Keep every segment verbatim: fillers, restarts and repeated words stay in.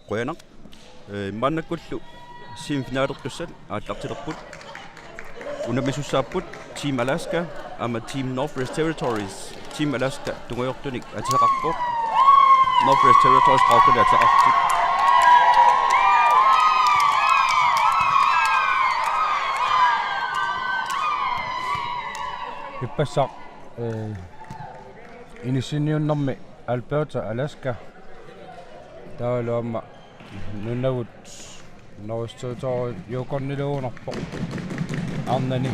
Qujanaq. Eh, maannakkullu semifinalertussat aallartilerput. Unammisussaapput Team Alaska aamma Team Northwest Territories. Team Alaska tungujortunik atisaqarpoq. Northwest Territories qaqortunik atisaqarlutik. Ippassaq, eh, inissinniunnermi Alberta, Alaska. Taavalu aamma Nunavut Northwest Territories Yukoniluunnerpoq. Arnani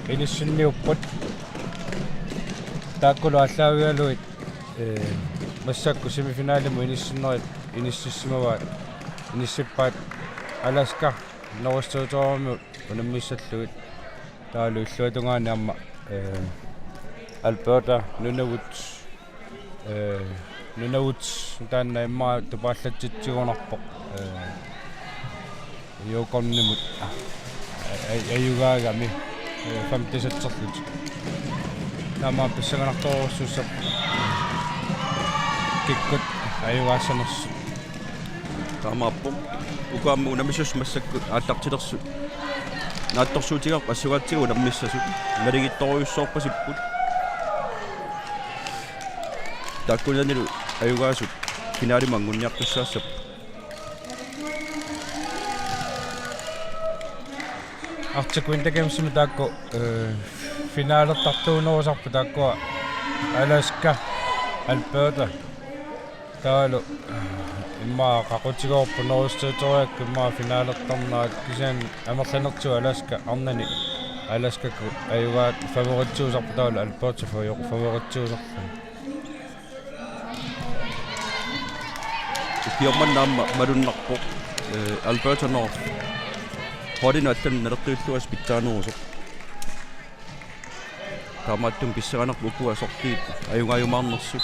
inissinniupput. Taakkulu aallaavigalugit, eh, massakkut semifinalimut inissinnerit inississimavaat, inissippaat Alaska Northwest Territoriesimiut unammissallugit. Taavalu illuatungaani aamma, eh, Alberta Nunavut, eh, Nunavut taanna immaqa tupaallatsitsigunarpoq, eh, Yukonimut, ah, aj-, ajugaagami, eh, femtisatserlutik. Taamaammat pissanganartorujussuussapput kikkut ajugaassanersut. Taamaappoq. Uku aamma unammisussat massakkut aallartilersut naatsorsuutigaarput assugaatigut unammissasut. Naligiittorujussuarpasipput. Taakkunanilu ajugaasut finalimut anguniartussaassapput. Arctic Winter Gamesimi taakku, eh, finalertartuunerusarput taakkua Alaska, Alberta. Taavalu immaqa qaqutigoorput Northwest Territorieskut immaqa finalertarnerat, kisianni amerlanertigut Alaska arnani Alaskakkut ajugaat favoritsiusarput taavalu Alberta favor-, favoritsiusarluni. Ukioq manna aamma malunnarpoq, eh, Alberta North holdinut allanut naleqqiulluassaq pitsaanerusoq. Taamaattumik pissanganarpoq ukua sorliit ajugaajumaarnersut.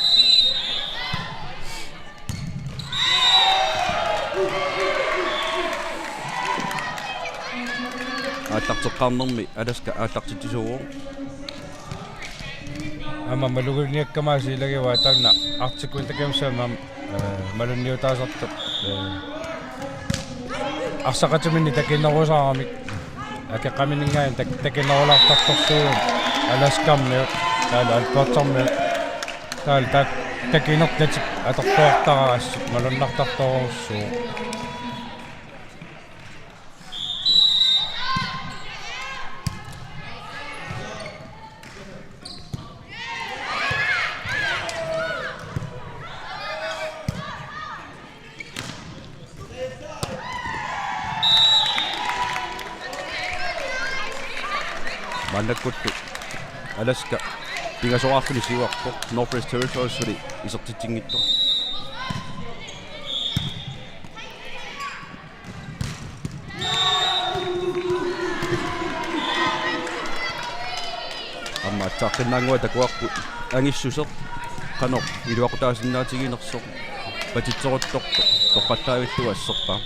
Aallarteqqaarnermi Alaska aallartitsisuuvoq. Aamma maluginiakkama aamma ilagivaat taanna Arctic Winter Gamesimi aamma, eh, malunniutaasartoq, eh, arsaqatiminnik takinerusaaramik. Akeqqaminngaanniit tak-, takinerulaartartorsuugamik Alaskarmiut, taavalu Albertarmiut. Taavalu taak-, takinertatik atorluartaraasut malunnartartorujussuuvoq. Maannakkullu Alaska pingasoraarluni siuarpoq, Northwest Territories suli isertitsinngitsoq. Aamma aatsaaqqinnaannguaq takuarput angissuseq qanoq iluaqutaasinnaatiginersoq, patitseruttortoq toqqallavillugu asserpaa.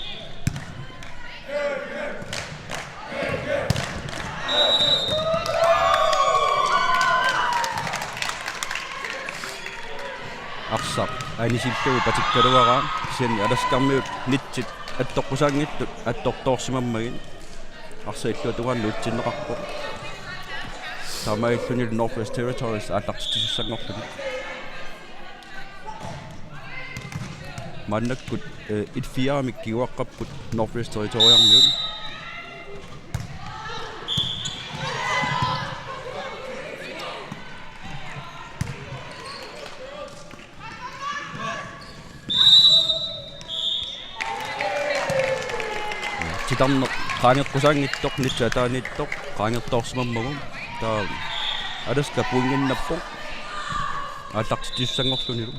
Arsaq anisillugu patikkaluaraa, kisianni Alaskarmiut nitsit attoqqusaanngitsut attortoorsimammagit arsaq illuatungaanut nuutsinneqarpoq. Taamaalillunilu Northwest Territories aallartitsisussanngorluni. Maannakkut, eh, et fire-mik kinguaqqapput Northwest Territoriesmiut. Titarneq qaangeqqusaanngitsoq, nitsit ataaniittoq qaangertoorsimammagu. Taava Alaska pointinnappoq aallartitsisussanngorlunilu.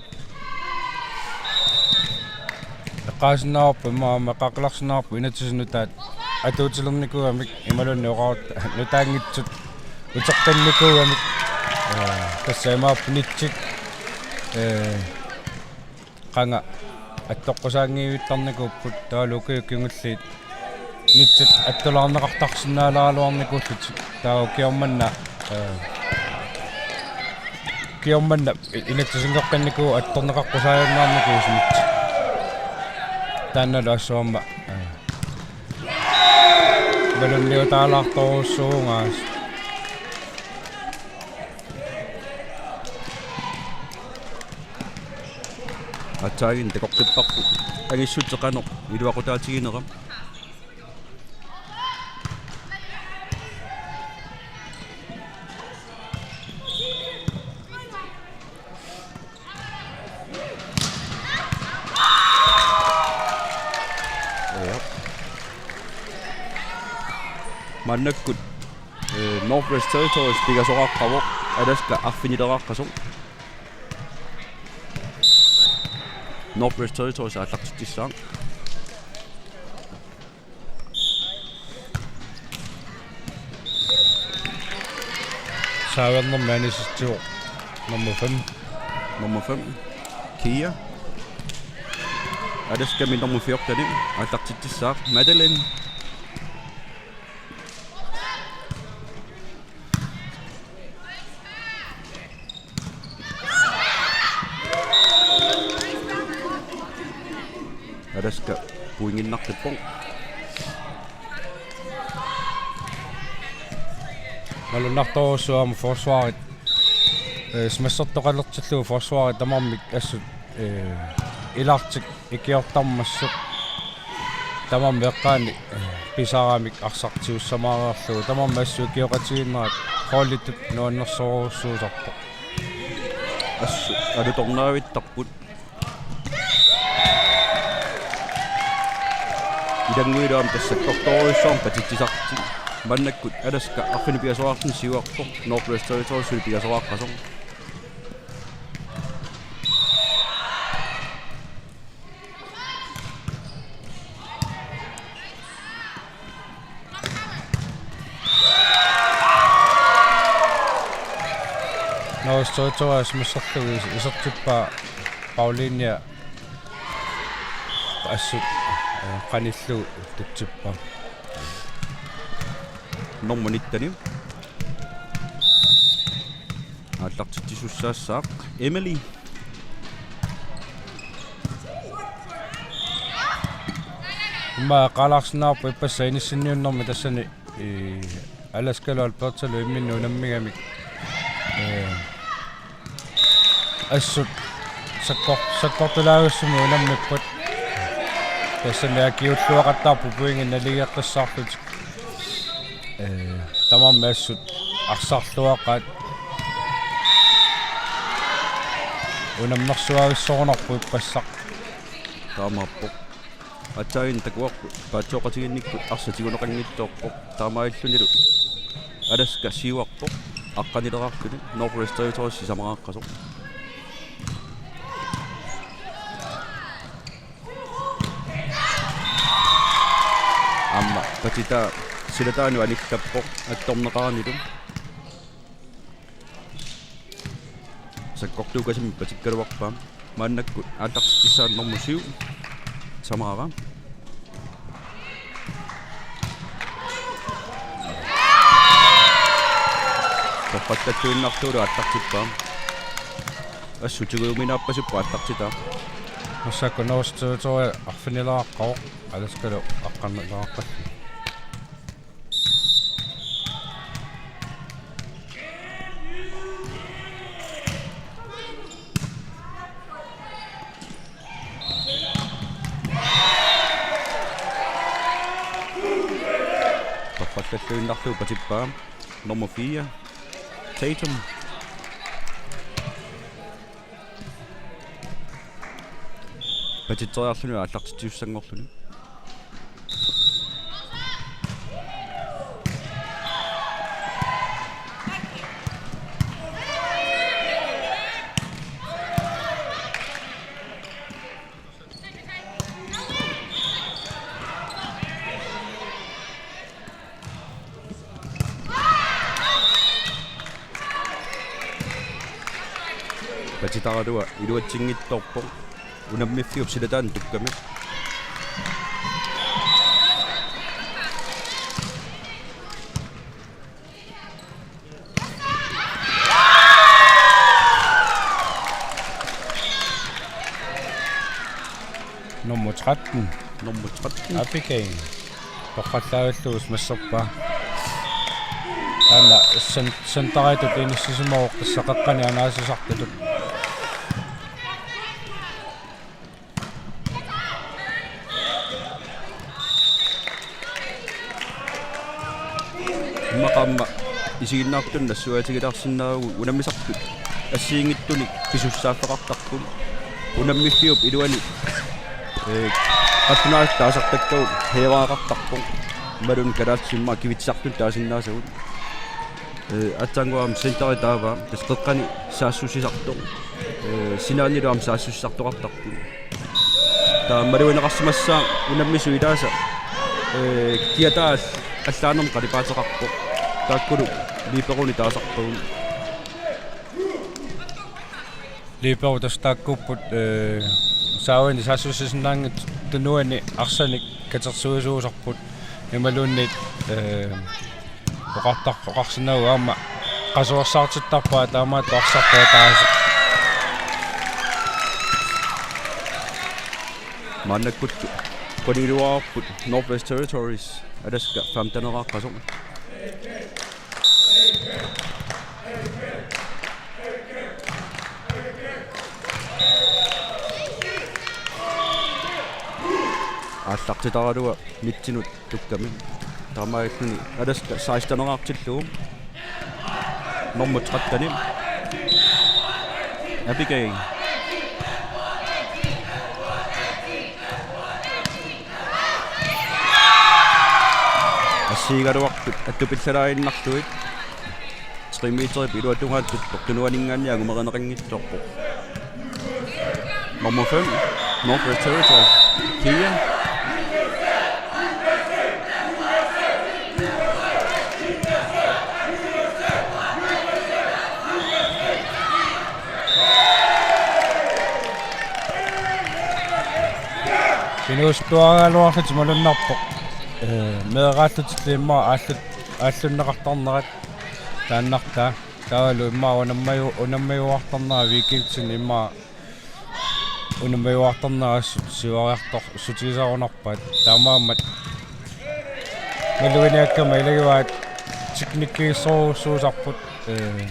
Eqqaasinnaavarput immaqa aamma eqqaaqqillarsinnaavarput inatsisit nutaat atuutilernikuugamik imaluunniit oqarutta nutaanngitsut uteqqinnikuugamik. Ee, tassa imaappoq nitsit, ee, qanga attoqqusaanngivittarnikuupput, taavalu ukiut kingulliit nitsit attulaarneqartarsinnaalaaraluarnikuullutik. Taava ukioq manna, ee, ukioq manna i-, inatsisinngikkaluarnikuupput attorneqaqqusaajunnaarnikuusut nitsit. Taannalu assut aamma. Malunniutaalaartorujussuugaat. Aatsaat takoqqipparput. Angissutsit qanoq iluaqutaatiginera. Ja. Maannakkut, eh, Northwest Territories pingasoqaqqavoq, Alaska arfinileraqqasoq. Northwest Territories aallartitsissaaq. Saavernermi anisitsivoq nummer fem. Nummer fem. Kia. Alaskami nummer fjorten. Aallartitsissaaq. Madeline. Alaska pointinnartippoq. Malunnartorujussuuvoq aamma forsvarit. Eh, smassertoqalertillugu forsvarit tamarmik assut, eh, ilartik ikiortarmassuk. Tamarmik eqqaani, eh, pisaramik arsaq tigussamaariarlugu. Tamarmik assut ikioqatigiinnerat holditut nuannersorujussuusarpoq. Assut alutornaavittarput. Ilannguilu aamma tassa sakkortoorujussuarmik patitsisartik. Maannakkut Alaska arfineq-pingasoqarluni siuarpoq, Northwest Territories suli pingasoqaqqasoq. Northwest Territories masserlugu is-, isertippaa Paulinia assut, eh, qanillugu tutsippaa. Nummer nitten. Aallartitsisussaassaaq Emily. Immaqa eqqaalaarsinnaarpoq ippassaq inissinniunnermi tassani, ii, Alaskalu Albertalu imminnut unammigamik. Ee, assut sakkor-, sakkortulaavissummik unammipput. Tassani akiulluaqattaarput pointit naligeqqissaarlutik. Ee, tamarmik assut arsarluaqaat. Unammersuavissorunarpoq ippassaq. Taamaappoq. Aatsaat takuarput paatsoqatiginnikkut arsaq tiguneqanngitsoorpoq. Taamaalillunilu Alaska siuarpoq. Aqqanilerarluni Northwest Territories sisamaqaqqasoq. Aamma patitaa silataanut anittappoq attorneqaranilu. Sakkortuukasimmik patikkaluarpaa. Maannakkut aallartitsissaaq nummer syv. Tamara. Torrattalluinnarlugu aallartippaa. Assut tigujuminaappasippoq aallartitaa. Massakkut Northwest Territories arfinileraqqavoq, Alaskalu aqqanileqqalluni. Torrattalluinnarlugu patippaa. Nummer fire. Tatum. Patitseriarluni aallartitsisussanngorluni. Patitaraluaq iluatsinngitsoorpoq. Unammiffiup silataanut tukkami. Nummer tretten. Nummer tretten. Abigail. Toqqallavillugu masserpaa. Taanna sen-, senteritut inissisimavoq, tassa qeqqani anaasisartutut. Immaqa aamma isiginnaartunut nassuiaatigilaarsinnaavugut unammisartut assigiinngitsunik pisussaaffeqartarput. Unammiffiup iluani, ee, qallunaatut taasartakkagut hæveqartarpoq. Imaluunniit kalaallisut immaqa kivitsisartunut taasinnaasagut. Ee, aatsaannguaq aamma centeri taava, tassa qeqqani saassussisartoq. Ee, sinaanilu aamma saassussisartoqartarput. Taava malugineqarsimassaaq unammisut ilaasa, ee, kiataa allaanermut qalipaateqarpoq. Taakkulu liberonik taasarpagut. Libero tassa taakkuupput, ee, saavani saassussisinnaanngitsut tunuani arsanik katersuisuusarput imaluunniit, ee, oqartar-, oqarsinnaavugut aamma qasuersaartittarpaa taamaattoq arsartaa taaseq. Maannakkut quliiluarput Northwest Territories, Alaska femteneraqqasoq. Aallartitaraluaq nittenut tukkami. Taamaalilluni Alaska seksteneraartillugu. Nummer tretten. Abigail. Assigigaluartut attupillalaaginnarlugit. Tre meterip iluatungaatut tunuaninngaanniit angumerineqanngitsoorpoq. Nummer fem, Northwest Territories, Kia. Inuusuttuaragaluarlutik malunnarpoq. Ee, meeraallutillu immaqa aallut-, aallunneqartarnerat taannartaa. Taavalu immaqa unammaju-, unammajuartarnera weekendini immaqa unammajuartarnera assut siuariartor-, sutigisarunarpaat. Taamaammat maluginiakkama ilagivaat teknikkigissorujussuusarput, ee,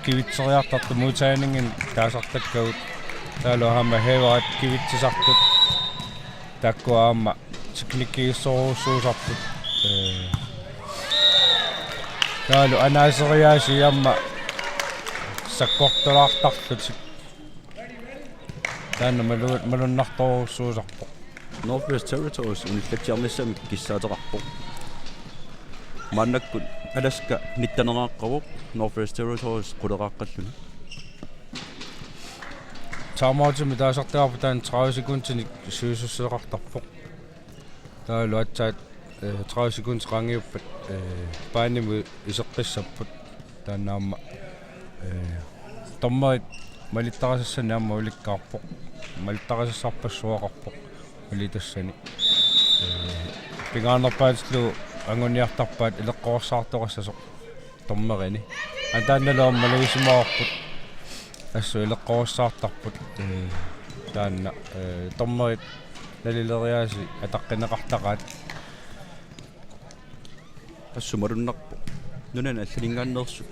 kivitseriartartut modtagningit taasartakkagut. Taavalu aamma hæverit kivitsisartut. Taakku aamma teknikkigissorujussuusarput. Ee, taavalu anaaseriaasii aamma sakkortulaartarlutik. Taanna malu-, malunnartorujussuusarpoq. Northwest Territories unillatsiarnissamik kissaateqarpoq. Maannakkut Alaska nitteneraaqqavoq, Northwest Territories quleraaqqalluni. Timeoutimik taasartagarput taanna tredive sekundinik sivisussuseqartarpoq. Taavalu aatsaat, ee, tredive sekundit qaangiuppat, ee, baanimut iseqqissapput. Taanna aamma, ee, dommerit malittarisassani aamma ulikkaarpoq. Malittarisassarpassuaqarpoq malitassani. Ee, pingaarnerpaatillugu anguniartarpaat ileqqorissaartoqassasoq dommerini. Aa, taannalu aamma malugisimavarput. Assut ileqqorissaartarput, ee, taanna, ee, dommerit nalileriaasii ataqqineqartaqaat. Assut malunnarpoq. Nunani allaninngaanneersut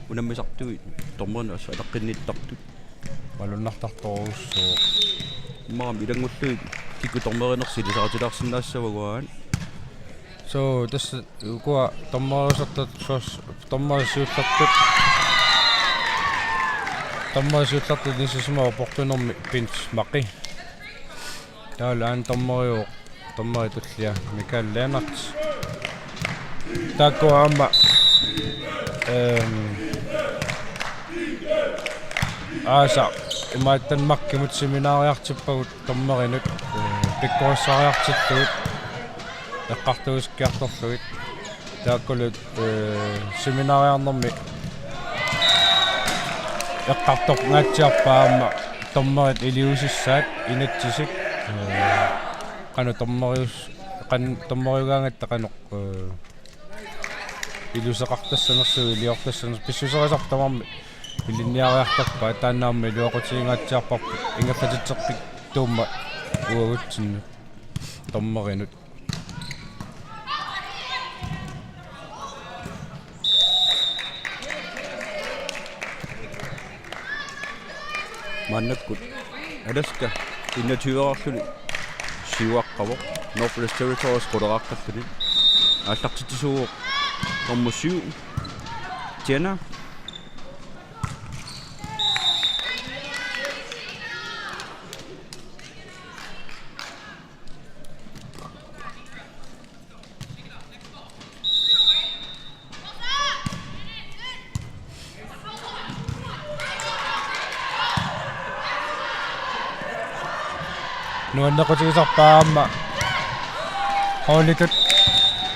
unammisartui dommerinut assut ataqqinnittartut. Malunnartartorujussuuvoq. Immaqa ilanngullugit kikkut dommerinersi ilisaritilaarsinnaassavagut aamma. So, tassa ukua dommeriusartut, soorlu dommerit siullertut. Dommerit siullertut inissisimavoq portunermi Bent Maki. Taavalu aamma dommeriuvoq, dommeri tullia Michael Lennert. Taakku aamma, ehm, aasaq imaattan Danmarkimut seminariartippagut dommerinut, ee, pikkorissariartillugit, eqqartuisikkiartorlugit. Taakkulu, ee, seminariarnermi eqqartorngaatsiarpaat aamma dommerit iliuusissaat inatsisit, ee, qanoq dommerius-, qan-, dommeriugaangatta qanoq, ee, iluseqartassanersugut, iliortassanersugut, pissuserisarput tamarmik ilinniariartorpaat, taanna aamma iluaqutigingaatsiarparput ingerlatitseqqittuummat uagutsinnut. Dommerinut. Maannakkut Alaska enogtyve-rarluni siuaqqavoq, Northwest Territories quleraaqqalluni. Aallartitsisuuvoq nummer syv, Jenna. Nuannequtigisarpaa aamma holditut,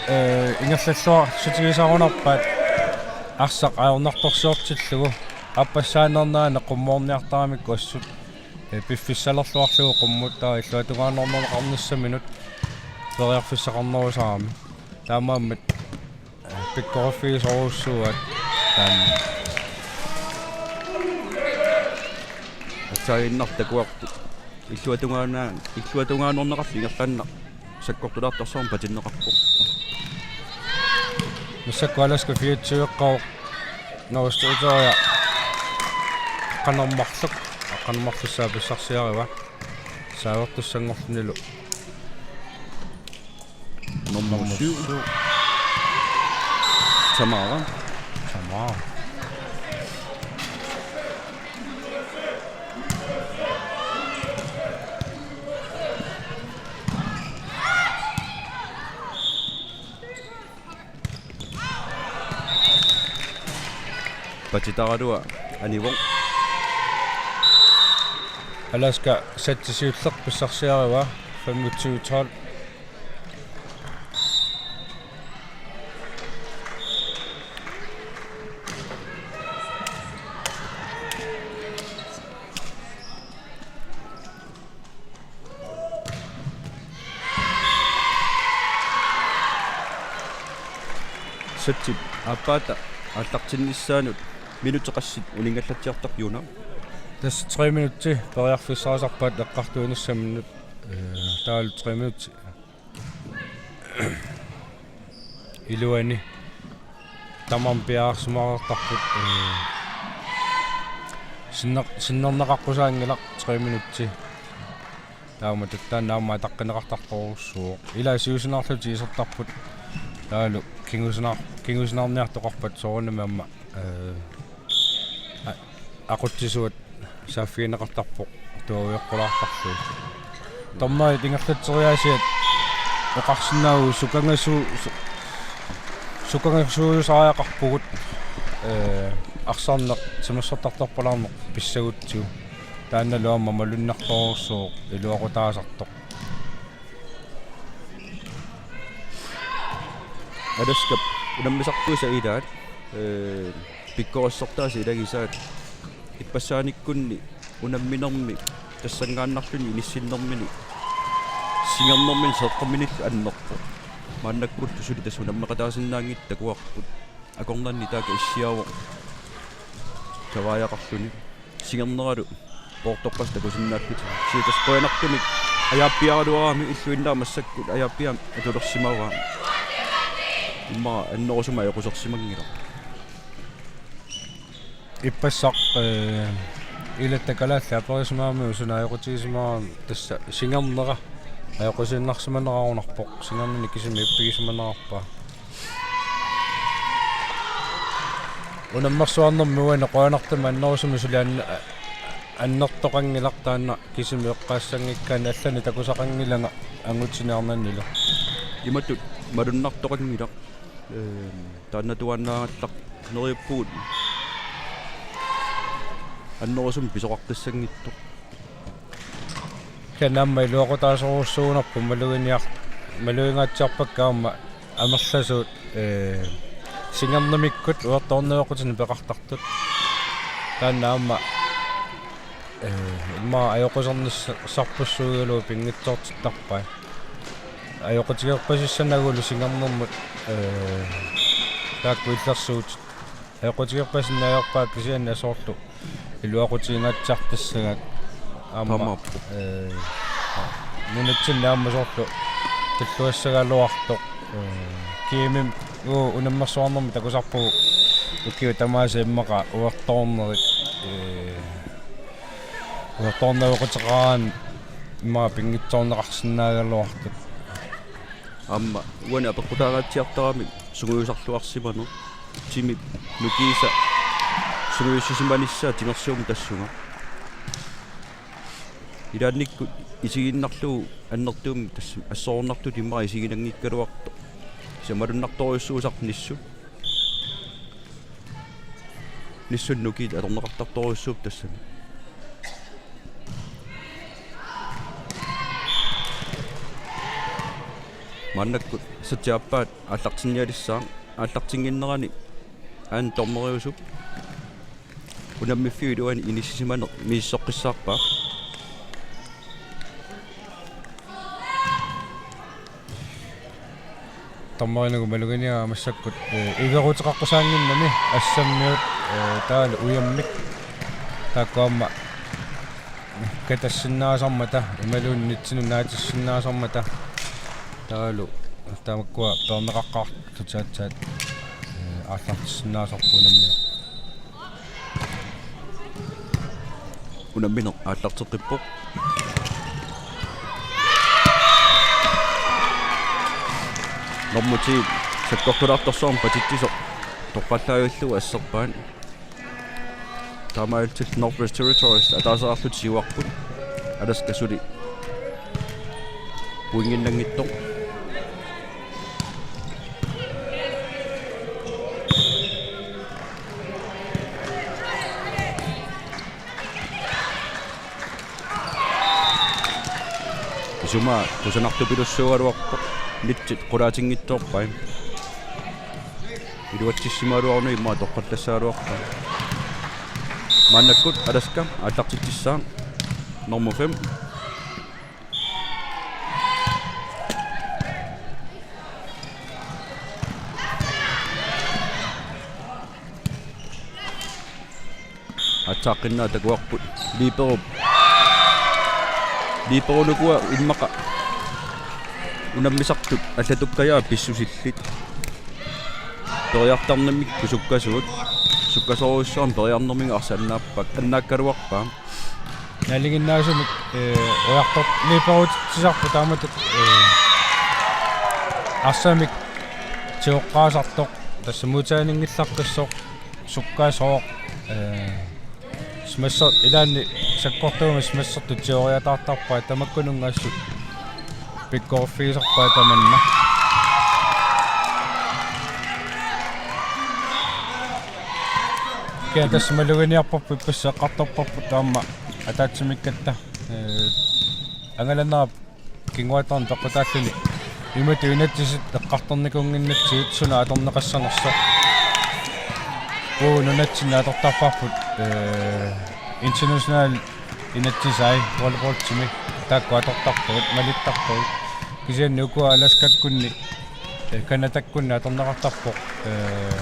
eh, ingerlalluarsutigisarunarpaat arsaq ajornartorsiortillugu. Aappassaanernaani qummoorniartaramikku assut, eh, piffissalerluarlugu qummut, taava illuatungaanneqarnissaminut periarfissaqarnerusarami. Taamaammat pikkoriffigisorujussuuaat taanna. Assaaginnartut takuarput. Illuatungaanaa-, illuatungaanerneqarlu ingerlaannaq sakkortulaartarsuarmik patinneqarpoq. Massakkut Alaska fireogtyve-qqavoq, Northwest Territories qanormarluk, qanormarlussaa pissarsiariva saavertussanngorlunilu. Nummer syv. Tamara. Tamara. Patitaraluaq anivoq. Alaska sætti siulleq pissarsiarivaa, femogtyve tolv. Sættip aappaata aallartinnissaanut minutsit qassit uninngallatsiartarput, Juna? Tassa tre minutsit periarfissaqartarpaat eqqartuinissaminnut, eh, taavalu tre minutsit iluani tamarmik piareersimareertarput, eh, sinner-, sinnerneqaqqusaanngilaq tre minutsit. Taamaattumik taanna aamma ataqqineqartartorujussuuvoq. Ila siusinaarlutik isertarput. Taavalu kingusinar-, kingusinarniartoqarpat soorunami aamma, eh, a-, aqutsisuat saaffigineqartarpoq tuaviueqqulaartarlugit. Dommerit ingerlatseriaasiat oqarsinnaavugut sukangasu-, su-, sukangasuusariaqarpugut, eh, arsarneq timersortartorpalaarneq pissagutsigu. Taannalu aamma malunnartorujussuuvoq iluaqutaasartoq. Alaskap unammisartuisa ilaat, eh, pikkorissortaasa ilagisaat, ippassaanikkunni unamminermi tassanngaannarluni inissinnermini singernermini seeqqerminillu annerpoq. Maannakkullu suli tassa unammeqataasinnaanngitsut takuarput. Akornanni taakku issiavoq savaajaqqarluni. Singerneralu poortorpassuit takusinnaallutik. Kisianni tassa qujanartumik ajaappiaraluarami, illuinnaat massakkut ajaappiamik atulersimavaa. Immaqa annerusumik ajoqusersimanngilaq. Ippassaq, eh, ilatta kalaallit aperisimagamiuk suna ajoqutigisimagami, tassa singernera ajoqusiinnarsimanerarunarpoq, singerneq kisimi ippigisimanerarpaa. Unammersuarnermi uani qujanartumik annerusumik suli an-, annertoqanngilaq, taanna kisimi eqqaassanngikkaanni allanik takusaqanngilanga angutini arnannilu. Imatut malunnartoqanngilaq. Ehm, taannatuaannaagallarneriuppugut annerusumik pisoqaqqissanngitsoq. Kisianni aamma iluaqutaasorujussuugunarpoq maluginiar-, malugingaatsiarpakka aamma amerlasuut, eh, singernermikkut uertoornaveeqqutinik peqartartut. Taanna aamma, eh, immaqa ajoqusernissarpassuugaluarlugu pinngitsoortittarpai. Ajoqutigerpasissanagulu singernermut, eh, taakku illersuutit. Ajoqutigerpasinnaajorpaat kisianni soorlu iluaqutigingaatsiartassagaat aamma. Taamaappoq. Eh, Nunatsinni aamma soorlu tulluassagaluartoq. Ee, G M-imi unammersuarnermi takusarpugut ukiut tamaasa immaqa uertoornerit, ee, uertoorneruteqaraanni immaqa pinngitsoorneqarsinnaagaluartut. Aamma uani apeqqutaagitsiartaramik sungiusarluarsimaneq. Timip nukiisa sungiussisimanissaa timersuummik tassunga. Ilaannikkut isigiinnarlugu annertuumik tassa assorunartut immaqa isiginanngikkaluartoq. Kisianni malunnartorujussuusarpoq Nissut. Nissut nukiit atorneqartartorujussuupput tassani. Maannakkut satsiappaat aallartinnialissaaq, aallartinnginnerani aana dommeriusup unammiffiup iluani inissisimaneq misissoqqissaarpaa. Dommerinagu maluginiarpaa massakkut, ee, iveruteqaqqusaannginnami assammiut, ee, taavalu ujammik. Taakku aamma katassinnaasarmata imaluunniit nitsinut naatissinnaasarmata. Taavalu tamakkua peerneqaqqaartut aatsaat, ee, aallartissinnaasarput unammineq. Unammineq aallarteqqippoq. Normu ti sakkortulaartorsuarmik patitsisoq toqqallavillugu asserpaat. Taamaalillutik Northwest Territories ataaseq arlutik siuarput. Alaska suli pointinnanngitsoq. Isumaa kusanartupilussuugaluarpoq, nitsit qulaatinngitsoorpai. Iluatsissimagaluaruni immaqa toqqallassagaluarpai. Maannakkut Alaska aallartitsissaaq, normu fem. Aatsaaqqinnaaq takuarput. Liiperup. Liiperunukua immaqa unammisartut allatukkajaat pissusillit. Periartarnermikkut sukkasuut. Sukkasoorujussuarmik periarnermigut arsaq annaappa-, annaakkaluarpaa. Nalinginnaasumik, ee, ujartor-, liiperutitsisarput taamatut, ee, arsamik tigoqqaasartoq, tassa modtageninngillat qissoq, sukkasooq, ee, smasher-, ilaanni sakkortuumik smashertut tigoriataartarpai, tamakkununngassuk pikkoriffigisarpai tamanna. Kisianni tassa maluginiarparput ippassaq eqqartorparput aamma ataatsimiikkatta, ee, angalanera kinguaattarneq peqqutaalluni imatut inatsisit eqqartornikuunnginnatsigit suna atorneqassanersoq. Uagut nunatsinni atortarparput, ee, international inatsisai volleyballtimi, taakku atortarpagut, malittarpagut. Kisianni ukua Alaskakkunni, ee, Canadakkunni atorneqartarpoq, ee,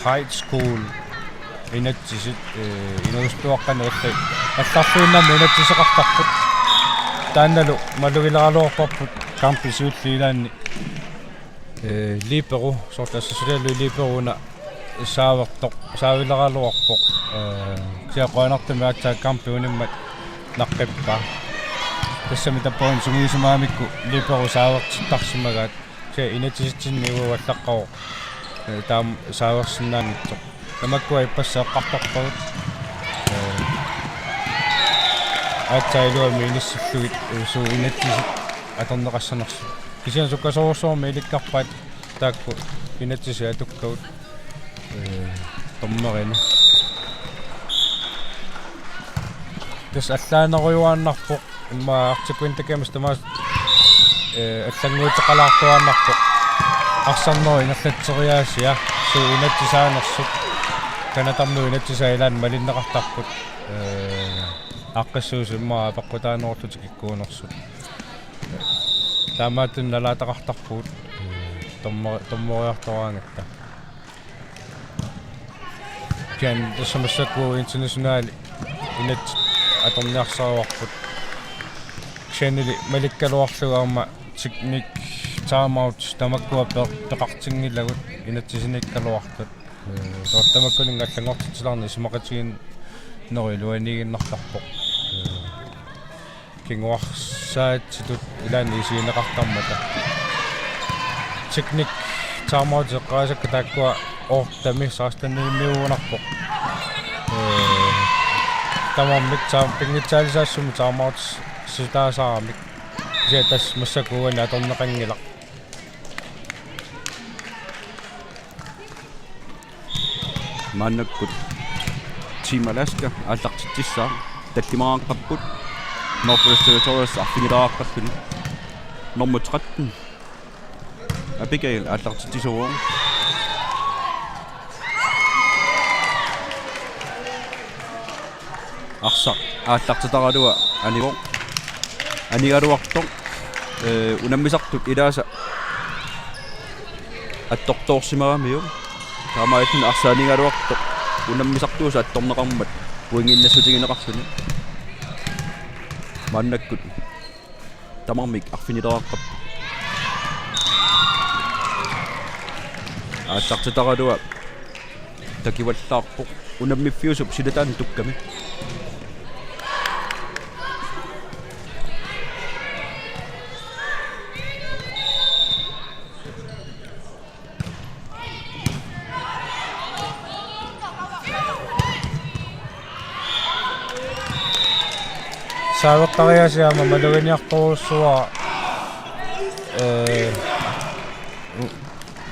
high school inatsisit, ee, inuusuttuaqqanik alla-, allarluinnarmik inatsiseqartarput. Taannalu malugileraluarparput kampit siulliit ilaanni, ee, liiperu, soorlu tassa sulialu liiperu una saavertoq, saavileraluarpoq. Ee, kisianni qujanartumik aatsaat kampi unimmat naqqippaa. Tassami tappavani sungiusimagamikku liiperu saavertittarsimagaat. Kisianni inatsisitsinni uagut allaqqavoq, ee, taama saaversinnaanngitsoq. Tamakkua ippassaq eqqartorpagut. Ee, aatsaat iluamik inissillugit, ee, suut inatsisit atorneqassanersut. Kisianni sukkasoorujussuarmik ilikkarpaat taakku inatsisit atukkagut, ee, dommerini. Tassa allaanerujuaannarpoq, immaqa Arctic Winter Games tamaasa, ee, allannguuteqalaartuaannarpoq. Arsarnerup ingerlatseriaasia, suut inatsisaanersut. Canadamiut inatsisaat ilaanni malinneqartarput. Ee, aaqqissuussat immaqa apeqqutaanerullugit tikikkuunersut. Taamaattunik nalaataqartarpugut, ee, dommer-, dommeriartoraangatta. Kisianni tassa massakkut international inatsit atorniarsarivarput. Shannili malikkaluarlugu aamma teknik timeout tamakkua pe-, peqartinngilagut inatsisiniikkaluartut. Ee, soorlu tamakkuninnga allanngortitsilaarneq isumaqatigiinnerup iluaniiginnartarpoq. Ee, kinguarsaatitut ilaanni isigineqartarmata. Teknik timeout eqqaasakka taakkua ottemi sekstenimiugunarpoq. Ee, tamarmik taam-, pinngitsaalisaassummi timeoutissutaasaramik. Kisianni tassa massakkut uani atorneqanngilaq. Maannakkut Team Alaska aallartitsissaaq, tallimaqaqqapput. Northwest Territories arfinilaaqqalluni. Nummer tretten, Abigail, aallartitsisuuvoq. Arsaq aallartitaraluaq anivoq. Anigaluartoq, ee, unammisartut ilaasa attortoorsimagamiuk. Taamaalilluni arsaq anigaluartoq unammisartuusoq attorneqarmat pointinnassutigineqarluni. Maannakkut tamarmik arfinilaaqqapput. Aallartitaraluaq takivallaarpoq unammiffiusup silataani tukkami. Saavertariaasiit aamma maluginiartorujussuuara, ee,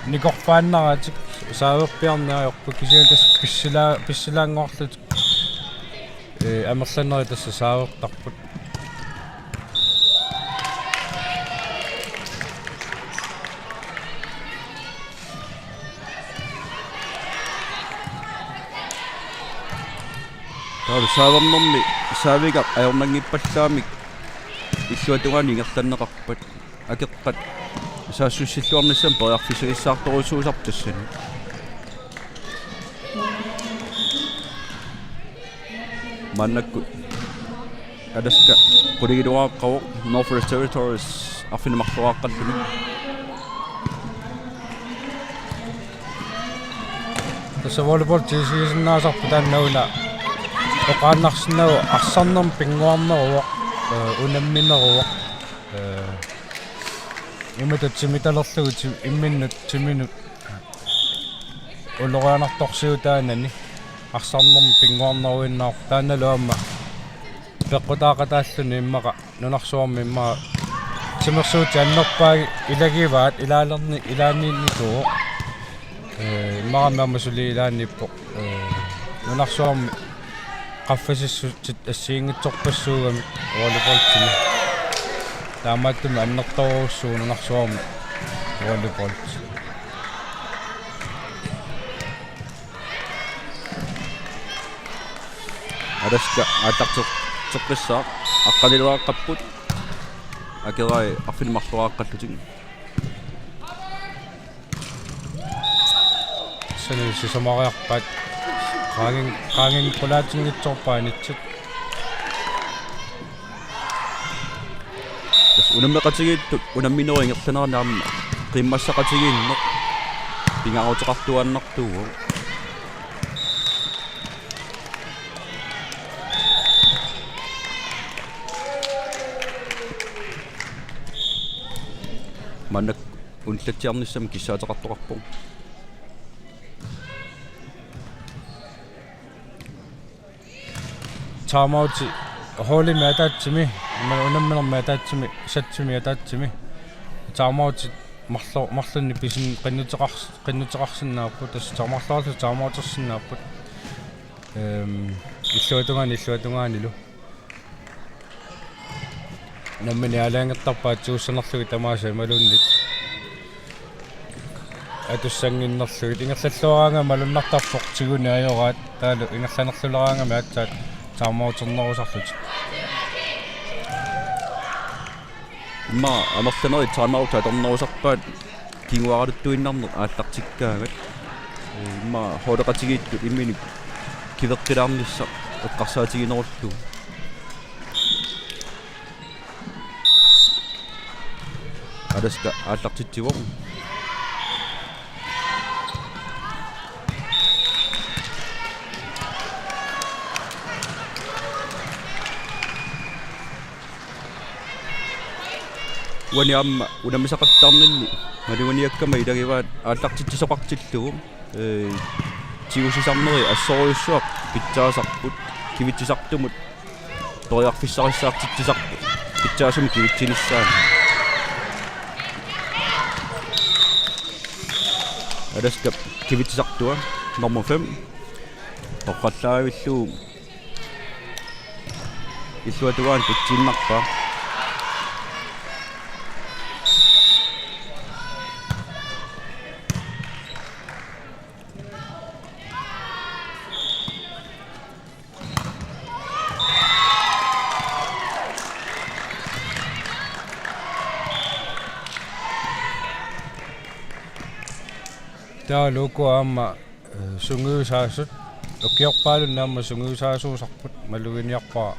nikorfaannaratik saaverpiarneq ajorput, kisianni tassa pissila-, pissilaannguarlutik, ee, amerlanerit tassa saavertarput. Taava saavernermi saavigaq ajornanngippallaamik illuatungaani ingerlanneqarpat, akeqqat saassussilluarnissamut periarfissagissaartorujussuusarpoq tassani. Maannakkut Alaska qulingiluaaqqavoq, Northwest Territories arfineq-marloraaqqalluni. Tassa volleyball isigisinnaasarput taanna una oqaannarsinnaavoq, arsarnermik pinnguarneruvoq, ee, unammineruvoq. Ee, imatut timitalerlugu ti-, imminnut timinut ulorianartorsiutaanani arsarnermik pinnguarneruinnarpoq, taannalu aamma peqqutaaqataalluni immaqa nunarsuarmi immaqa timersuutit annerpaat ilagivaat ilaalerni-, ilaanniinnikuuvoq. Ee, immaqa aamma suli ilaanniippoq. Ee, nunarsuarmi qaffasissutsit assigiinngitsorpassuugamik volleyballimik. Taamaattumik annertoorujussuuvoq nunarsuarmi volleyball. Alaska aallarteqqissaaq, aqqanilaaqqapput. Akerai arfineq-marloraaqqallutik. Sani sisamariarpaat. Qaangin-, qaanginik qulaatinngitsoorpaat inatsit. Tassa unammeqatigiittut unamminerup ingerlanerani aamma qiimmassaqatigiinneq pingaaruteqartuaannartuuvoq. Maannakkut ullatsiarnissamut kissaateqartoqarpoq. Timeouti holdimi ataatsimi, ima unamminermi ataatsimi, satsimi ataatsimi. Timeouti marlo-, marlunnik pisin-, qinnuteqars-, qinnuteqarsinnaapput, tassa marluarlu timeoutersinnaapput. Ehm, illuatungaani, illuatungaanilu. Nammineq aalajangertarpaat tigussanerlugit tamaasa imaluunniit atussannginnerlugit. Ingerlalluaraangami malunnartarpoq tiguneq ajoraat, taavalu ingerlanerluleraangami aatsaat timeouternerusarlutik. Immaqa amerlanerit timeout atornerusarpaat kinguaaraluttuinnarneq aallartikkaangat. Immaqa holdeqatigiittut imminnut kiveqqilaarnissaq eqqarsaatiginerullugu. Alaska aallartitsivoq. Uani aamma unammisaqattaarninni maluginiakkama ilagivaat aallartitsisoqartillugu. Ee, tigusisarneri assorujussuaq pitsaasarput, kivitsisartumut periarfissarissaartitsisarput pitsaasumik kivitsinissaanut. Alaskap kivitsisartua nummer fem. Torrallaavillugu illuatungaanut tutsiinnarpaa. Taava uku aamma, eh, sungiusaasut. Ukiorpaalunni aamma sungiusaasuusarput, maluginiarpara,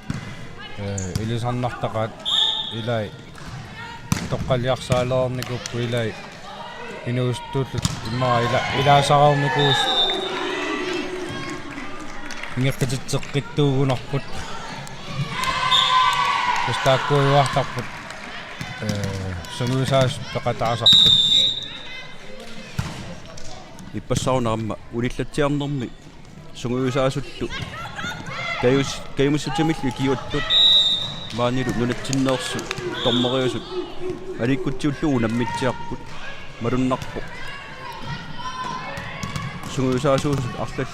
eh, ilisarnartaqaat ilai toqqaliarsaalernikuupput ilai inuusuttuullutik immaqa ila-, ilaasarnikuusut ingeqqititseqqittuugunarput. Tassa taakkuujuartarput, eh, sungiusaasut peqataasarput. Ippassaq una aamma unillatsiarnermi sungiusaasullu kajus-, kajumissutimillu ikiuuttut maanilu nunatsinneersut dommeriusut aliikkutsiullugu unammitsiarput. Malunnarpoq sungiusaasuusut arlallit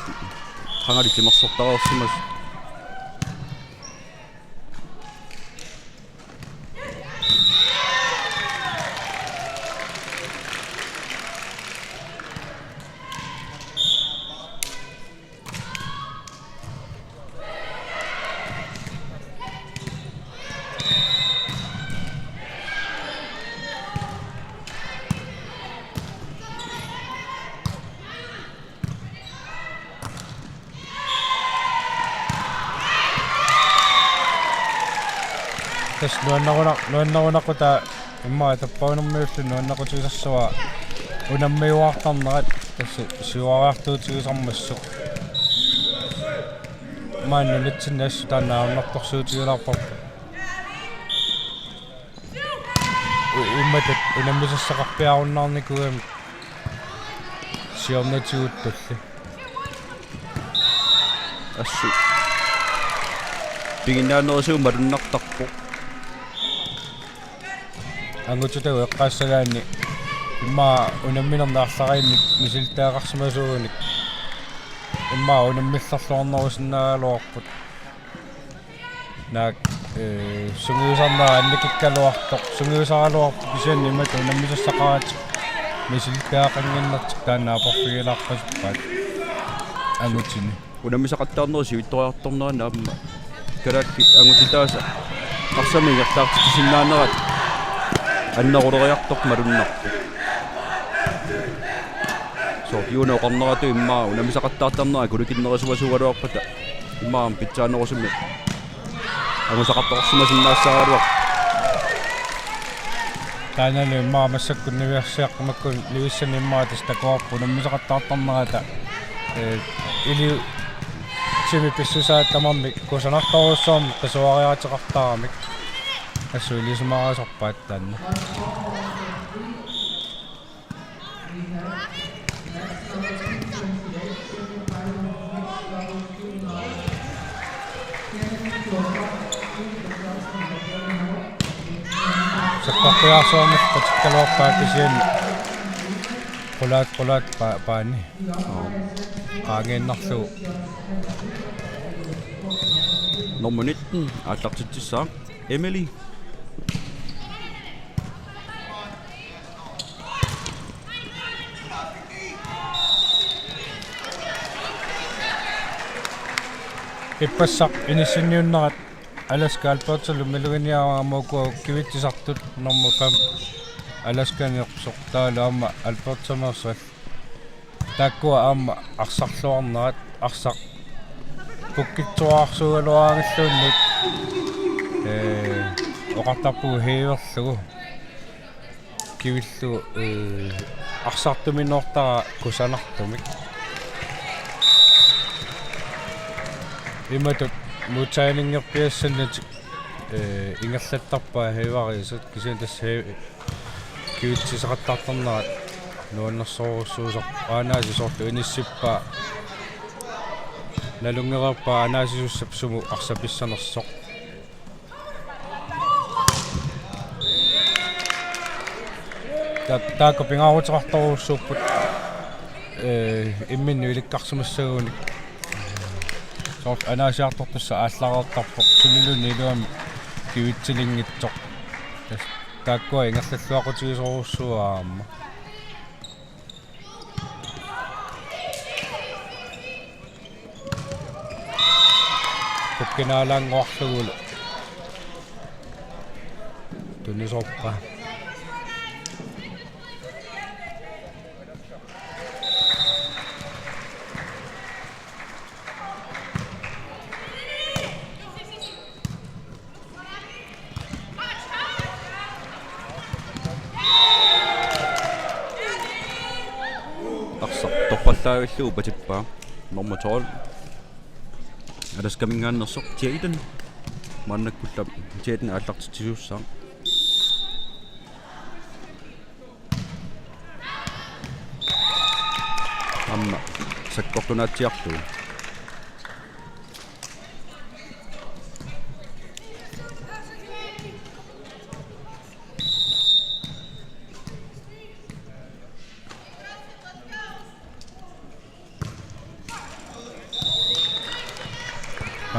qangali timersortareersimasut. Tassa nuanneruna-, nuannerunaqutaa immaqa tappaunummiullu nuannequtigisassavaa unammiuaartarnerat tassa siuariartuutigisarmassuk. Maani nunatsinni assut taanna ajornartorsiutigilaarparput. U-, imatut unammisassaqarpiarunnaarnikuugamik siornatiguttulli. Assut piginnaanerisigut malunnartarpoq. Angutitagut eqqaassagaanni immaqa unamminernik arlariinnik misilittagaqarsimasuugunik immaqa unammillerluarnerusinnaagaluarput. Naak, eh, sungiusarnera annikikkaluartoq, sungiusaraluarpoq kisianni imatut unammisassaqaratik misilittagaqannginnertik taanna aporfigilaarpasippaat angutini. Unammisaqattaarnerit sivitsoriartorneranni aamma kalaallit angutitaasa arsamik ingerlaartitsisinnaanerat anneruleriartoq malunnarpoq. Soorlu Juno oqarneratut immaqa unammisaqattaartarnerat kulikinnerusumasuugaluarpata immaqa aamma pitsaanerusumik angusaqartoqarsimasinnaassaagaluarpoq. Taannalu immaqa massakkut niviarsiaqqat makku nivissanik immaqa tassa takuarput unammisaqattaartarnerata, eh, iliuutsimik pissusaat tamarmik kusanartorujussuarmik qisuariaateqartaramik. Assut ilisimarisarpaat taanna. Sakkortuarsuarmik qatikkaluarpaa kisianni qulaat, qulaat pa-, paani. Qaangiinnarlugu. Nummer nitten aallartitsissaaq Emily. Ippassaq inissinniunnerat Alaska Albertsallu maluginiarpara aamma uku kivitsisartut nummer fem Alaskaneersoq taavalu aamma Albertsameersoq. Taakkua aamma arsarluarnerat arsaq pukkitsuararsuugaluaraanngilluunniit, ee, oqartarpugut hiiverlugu. kivillugu, eh, arsartuminnoortara kusanartumik. Imatut modtageninngorpiassannatik, eh, ingerlattarpaat Haveareasit, kisianni tassa Have-, kivitsiseqattaartarnerat nuannersorujussuusarpoq. Aanaasi soorlu inissippaa nalunngereerpaa aanaasisussap sumut arsapissanersoq. Ta-, taakku pingaaruteqartorujussuupput, eh, imminnut ilikkarsimassagunik. Soorlu anaasiartortussaq aallareertarpoq, suniluunniit iluamik kivitsilinngitsoq. Tassa taakkua ingerlalluaqutigisorujussuuara aamma. Pukkinaalaannguarlugulu tunisoorpaa. Arsaq torpallaavillugu patippaa. Nummer tolv. Alaskaminngaanneersoq Jaden. Maannakkullu Jaden aallartitsisuussaaq. Aamma sakkortunaatsiarlugu.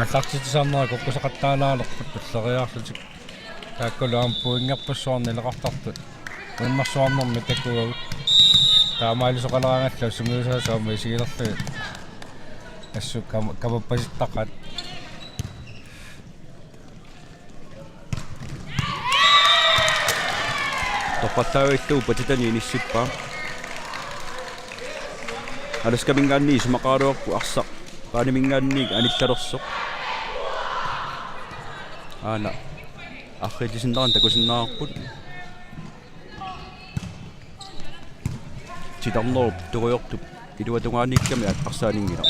Aallartitsisarnerat kukkusaqattaalaalerput tulleriiaarlutik. Taakkulu aamma pointerpassuarnik naleqartartut. Uimmarsuarnermi takugagut. Taamaalisoqaleraangallu sungiusaasoq aamma isigilerlugit. Assut kam-, kamappasittaqaat. Torpallaavillugu patitani inissippaa. Alaskaminngaanniit isumaqaraluarpoq arsaq paaniminngaanniit anillalersoq. Aana arriillisinnerani takusinnaavarput. Titarnerup tungujortup iluatungaaniikkami arsaq aninngilaq.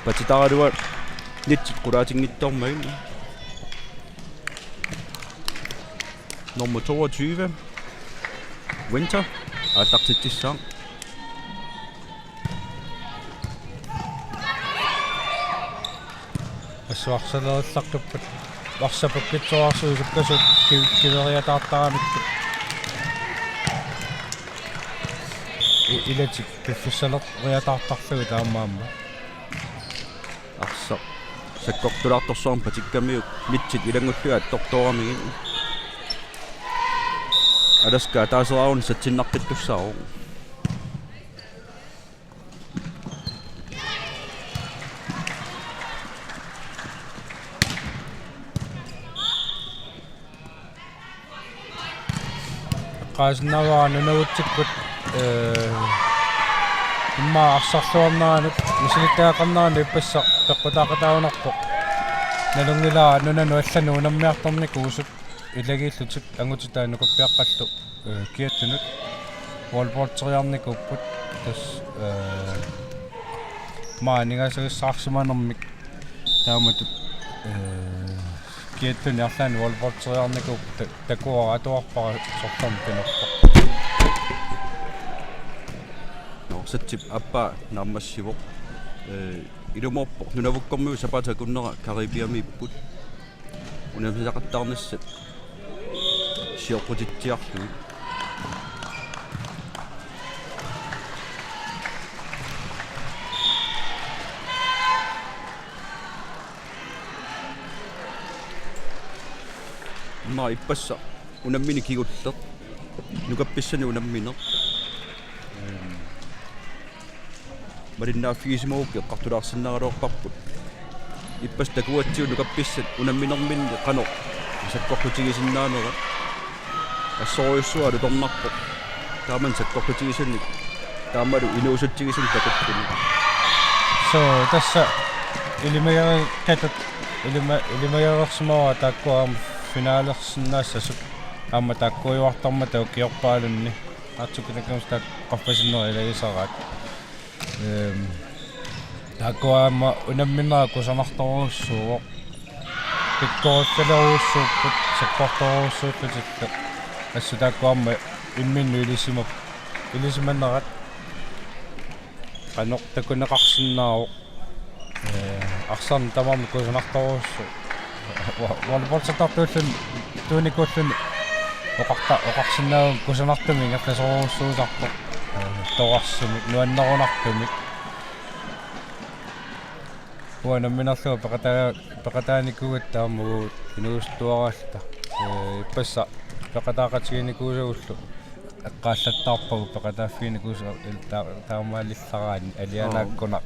Patitaraluaq nitsit qulaatinngitsoormagit. Nummer toogtyve, Winter, aallartitsissaaq. Assut arsalerullaqqippat arsaq pukkitsoorarsuuvoq sukkasuumik ki-, kiveriataartaramikkit. I-, ilatik piffissaleriataartarlugit taamaammat. Arsaq sakkortulaartorsuarmik patikkamiuk nitsit ilanngullugit attortooramigit. Alaska ataasiarluni satsinnarpittussaavoq. Eqqaasinnaavara nunagutsikkut, eh, immaqa arsarluarneranut misilittagaqarneranut ippassaq peqqutaaqataagunarpoq. Nalunngilara nunanut allanut unammiartornikuusut ilagiillutik angutitaat nukappiaqqallu, eh, kiattunut wallboardiarnikuupput. Tassa, eh, maani aningaasagassarsimanermik taamatut, eh, kiattuni arlaanni wallboardiarnikuupput ta-, takuara atuarpara sorlermik pinerpoq. Nå, satsip aappaa naammassivoq. Eh, ilumoorpoq Nunavukkormiut sapaatip akunnera Caribiamiipput. Unammisaqattaarnissat sioqqutitsiarlugit. Immaqa ippassaq unammineq kingulleq. Nukappissanik unammineq. Ehm, malinnaaffigisimagukku eqqartulaarsinnaraluarparput. Ippassaq takugatsigu nukappissat unamminerminni qanoq sakkortutigisinnaanera. Assorujussuaq alutornarpoq. Taamani sakkortutigisunik taamalu inuusutigisunik takuttuni. So, tassa ilimagerikkatut ilima-, ilimagereersimavara taakku aamma finalersinnaassasut. Aamma taakkuujuartarmata ukiorpaalunni. Aatsaat kinaakkununnga taakku qaffasinnera ilagisaraat. Ehm, taakku aamma unamminerat kusanartorujussuuvoq. Pikkoriffilerujussuupput, sakkortoorujussuullutillu. Assut taakku aamma imminnut ilisima-, ilisimanerat. Qanoq takuneqarsinnaavoq. Ee, arsarneq tamarmik kusanartorujussuuvoq. Wa-, volleyballsertartuulluni tuunikuulluni oqarta-, oqarsinnaavugut kusanartumik ingerlasorujussuusarpoq. Ee, torarsumik, nuannerunartumik. Uanga namminerlunga peqataa-, peqataanikuugatta aamma uagut inuusuttuaraalluta. Ee, ippassaq peqataaqatigiinnikuusagullu eqqaallattaarpagut peqataaffiginikuusa-, il-, ta-, taamaalillaraanni alianaakkunaq.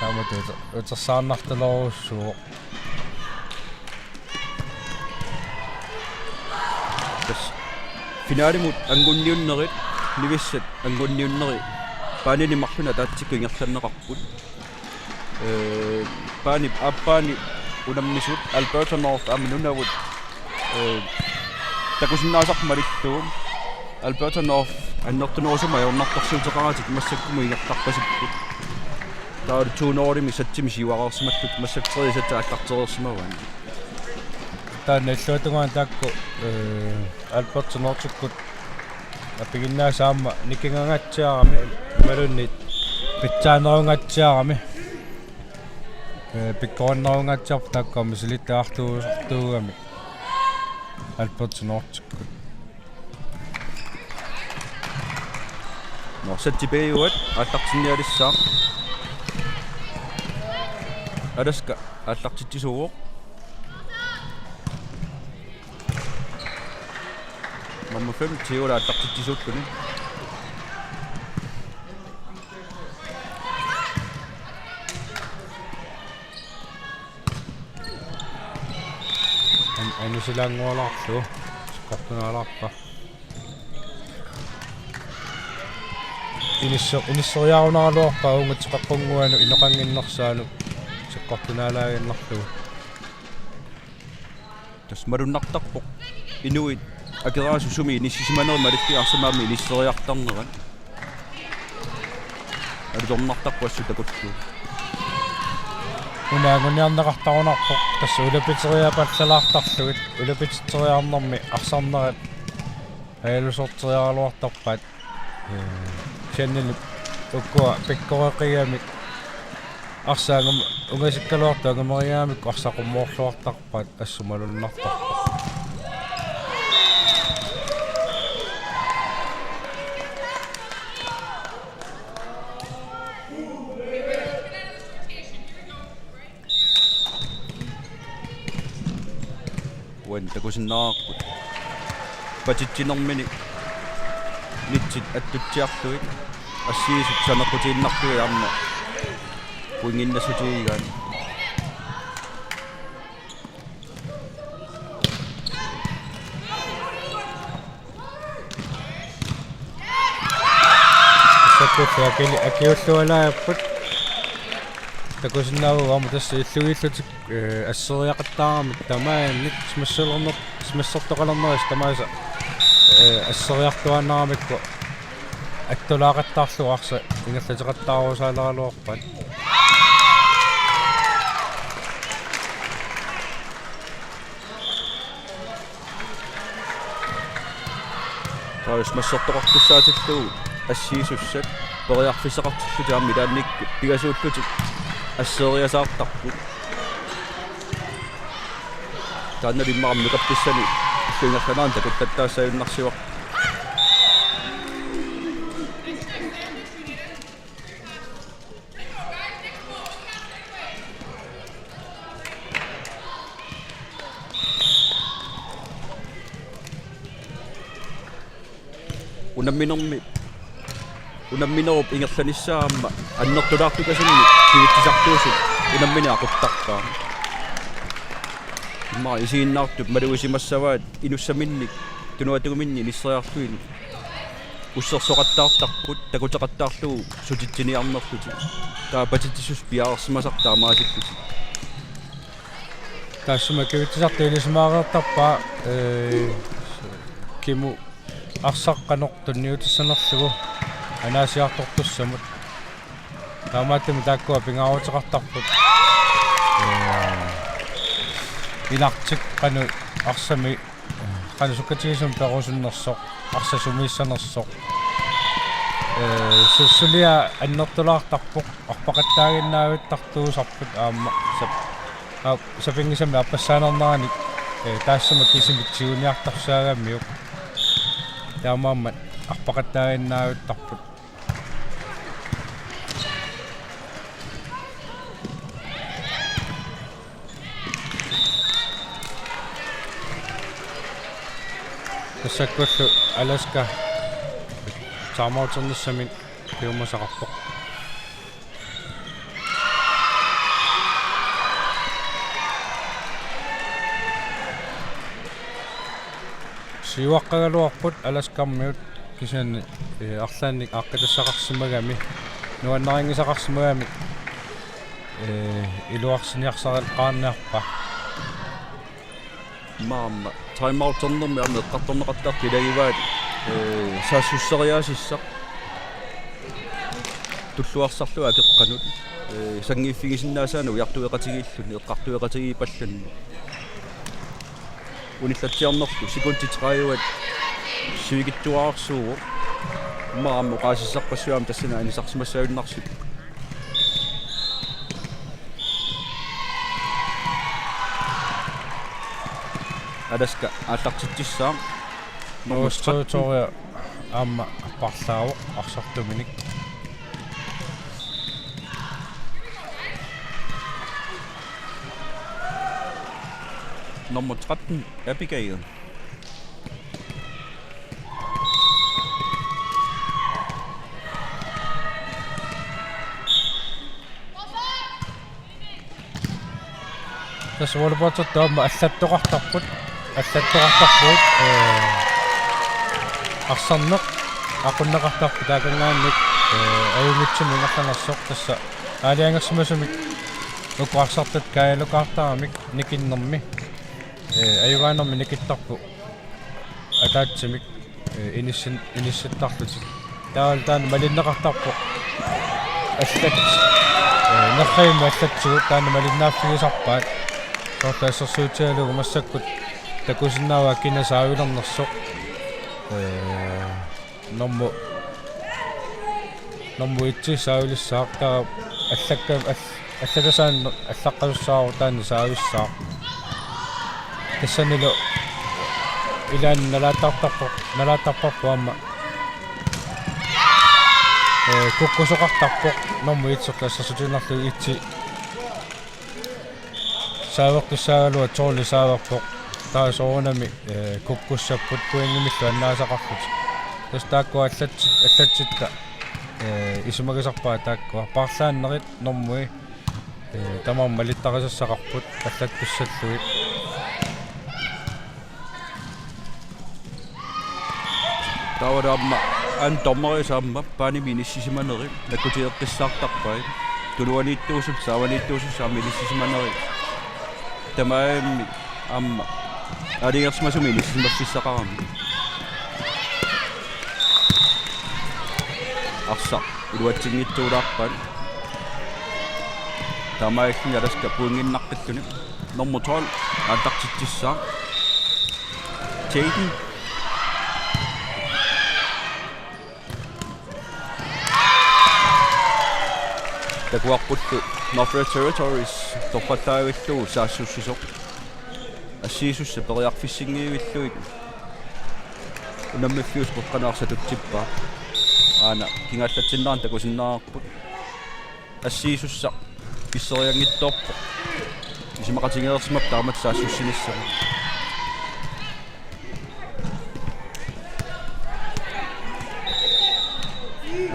Taamatut uter-, utersaarnartorujussuuvoq. Tassa finalimut angunniunnerit, Nivissat angunniunneri, baanini marlunni ataatsikkut ingerlanneqarput. Ee, baanip aappaani unammisut Alberta North aamma Nunavut, ee, takusinnaasarput malillugu. Alberta North annertunerusumik ajornartorsiuteqaratik massakkumut ingerlarpasipput. Taava to nul-imi satsimi siuareersimallutik, massakkut tredje sats aallartereersimavaat. Taanna illuatungaani taakku, ee, Alberta Nordikkut apiginnaasat aamma nikingangaatsiarami imaluunniit pitsaanerungaatsiarami, ee, pikkorinnerungaatsiarput taakku aamma misilittagartuusartuugamik Alberta Nordikkut. Nå, satsi B-uat aallartinnialissaaq. Alaska aallartitsisuuvoq. Nummer fem, Theo, aallartitsisuulluni. An-, anisilaanngualaarlugu. Sakkortunaalaarpaa. Inisse-, inisseriarunaraluarpaa uunga teqeqqunnguanut inoqannginnersaanut sakkortunaalaaginnarlugu. Tassa malunnartarpoq inuit akeraasut sumi inissisimanerat malillugu, arsamik aamma inisseriartarnerat. Alutornartarpoq assut takullugu. Una anguniarneqartarunarpoq tassa ulapiteriapallalaartarlugit, ulapititseriarnermi arsarnerat ajalusorteriaraluartarpaat. Ee, kisiannili ukua pikkoreqigamik arsaq angum-, ungasikkaluartoq angumerigamikkit arsaq qummoorluartarpaat, assut malunnartarpoq. Uani takusinnaavarput patitsinermini nitsit attutsiarlugit, assigisut saneqqutiinnarlugit aamma pointiinnassutigigaat. Sakkullaakili akiullualaarput. Takusinnaavugut aamma tassa illugiillutik, ee, asseriaqattaaramik tamaani smasserlerner-, smassertoqalernerisa tamaasa, ee, asseriartuaannaramikku attulaaqattaarlugu arsaq ingerlateqattaarusaaleraluarpaat. Taava smassertoqartussaatillugu assisussat periarfissaqartillutik aamma ilaannikkut pingasuullutik asseriasaartarput. Taanna immaqa aamma nukappissani illup ingerlanerani takuttattaassaajunnaarsivarput. Unamminermi, unamminerup ingerlanissaa aamma annertulaartukasinnit kivitsisartuusut unammineq aquttarpaa. Immaqa isiginnaartut malugisimavaat inussaminnik tunuatuguminnik inisseriarlugit ussersoqattaartarput takuteqattaarlugu sutitsiniarnerlutik. Taava patitsisussat piareersimasarput taamaasillutik. Taassuma kivitsisartut ilisimaareertarpaa, ee, Kimu arsaq qanoq tunniutissanerlugu anaasiartortussamut. Taamaattumik taakkua pingaaruteqartarput. Ee, ilartik qanoq arsami, qanoq sukkatigisumik perusunnersoq, arsaq sumiissanersoq. Ee, su-, suliaq annertulaartarpoq, arpaqattaaginnaavittartuusarput aamma sap-, aap, sapinngisamik aappassaanernerani, ee, taassuma kisimik tiguniartorsaagamiuk. Taamaammat arpaqattaaginnaavittarput. Tassakkullu Alaska timeouternissamik piumasaqarpoq. Siuaqqagaluarput Alaskarmiut kisianni, ee, arlaannik aaqqitassaqarsimagami, nuannarinngisaqarsimagami, ee, iluarsiniarsariaqarniarpaa. Maanna timeouternermi aamma eqqartorneqartartut ilagivaat, ee, saassusseriaasissaq tulluarsarlunga akeqqanut, ee, sanngiiffigisinnaasaanut ujartueqatigiilluni, eqqartueqatigiippalluni. Unillatsiarnerlu sekundit tredive sivikitsuararsuuvoq. Maanna oqaasissarpassuit aamma tassani anisarsimassagunnarsippoq. Alaska aallartitsissaaq. Nummer Northwest tretten. Territory aamma parlaavoq arsartuminik. Nummer tretten, Abigail. Tassa volleyballtertut aamma allattoqartarput, allattoqartarput, ee, arsarneq aqunneqartarpoq taakanngaanniit, ee, ajunngitsumik ingerlanersoq, tassa aalajangersimasumik uku arsartut kaajalukaartaramik nikinnermi, ee, ajugaanermi nikittarput ataatsimik, ee, inissin-, inissittarlutik. Taava taanna malinneqartarpoq. Allat-, ee, nerrivimmi allatsigut taanna malinnaaffigisarpaat. Soorlu assersuutigalugu massakkut takusinnaavaa kina saavilernersoq. Ee, normu, normu et saavilissaaq, taava allakka-, all-, allatasaanneq allaqqasussaavoq taanna saavissaaq. Tassanilu ilaanni nalaattartarpoq, nalaattarparput aamma, ee, kukkusoqartarpoq, normu et-erlu assersuutigiinnarlugu et saavertussaagaluaq tolv saaverpoq. Taava soorunami, ee, kukkussapput pointimillu annaasaqarlutik. Tassa taakkua allatsit-, allatsitta, ee, isumagisarpaat taakkua. Paarlaannerit normui, ee, tamarmik malittarisassaqarput allattussallugit. Taava aamma aamma dommerit aamma baanimi inissisimanerit nakkuteqqissaartarpai. Tunuaniittuusut, saavaniittuusut aamma inissisimanerit. Tamarmik aamma aalajangersimasumik inissisimaffissaqarami. Arsaq iluatsinngitsoorpaat. Taamaalilluni Alaska pointinnaqqilluni. Nummer tolv aallartitsissaaq. Jaden. Takuarpullu Northwest Territories torrallaavillugu saassussisoq. Assiisussat periarfissinngivillugit unammiffiusut qeqqanut arsaq tutsippaa. Aana kingaallatsinnerani takusinnaavarput. Assiisussaq pisserianngitsoorpoq. Isumaqatigeereersimapput taamatut saassussinissamut.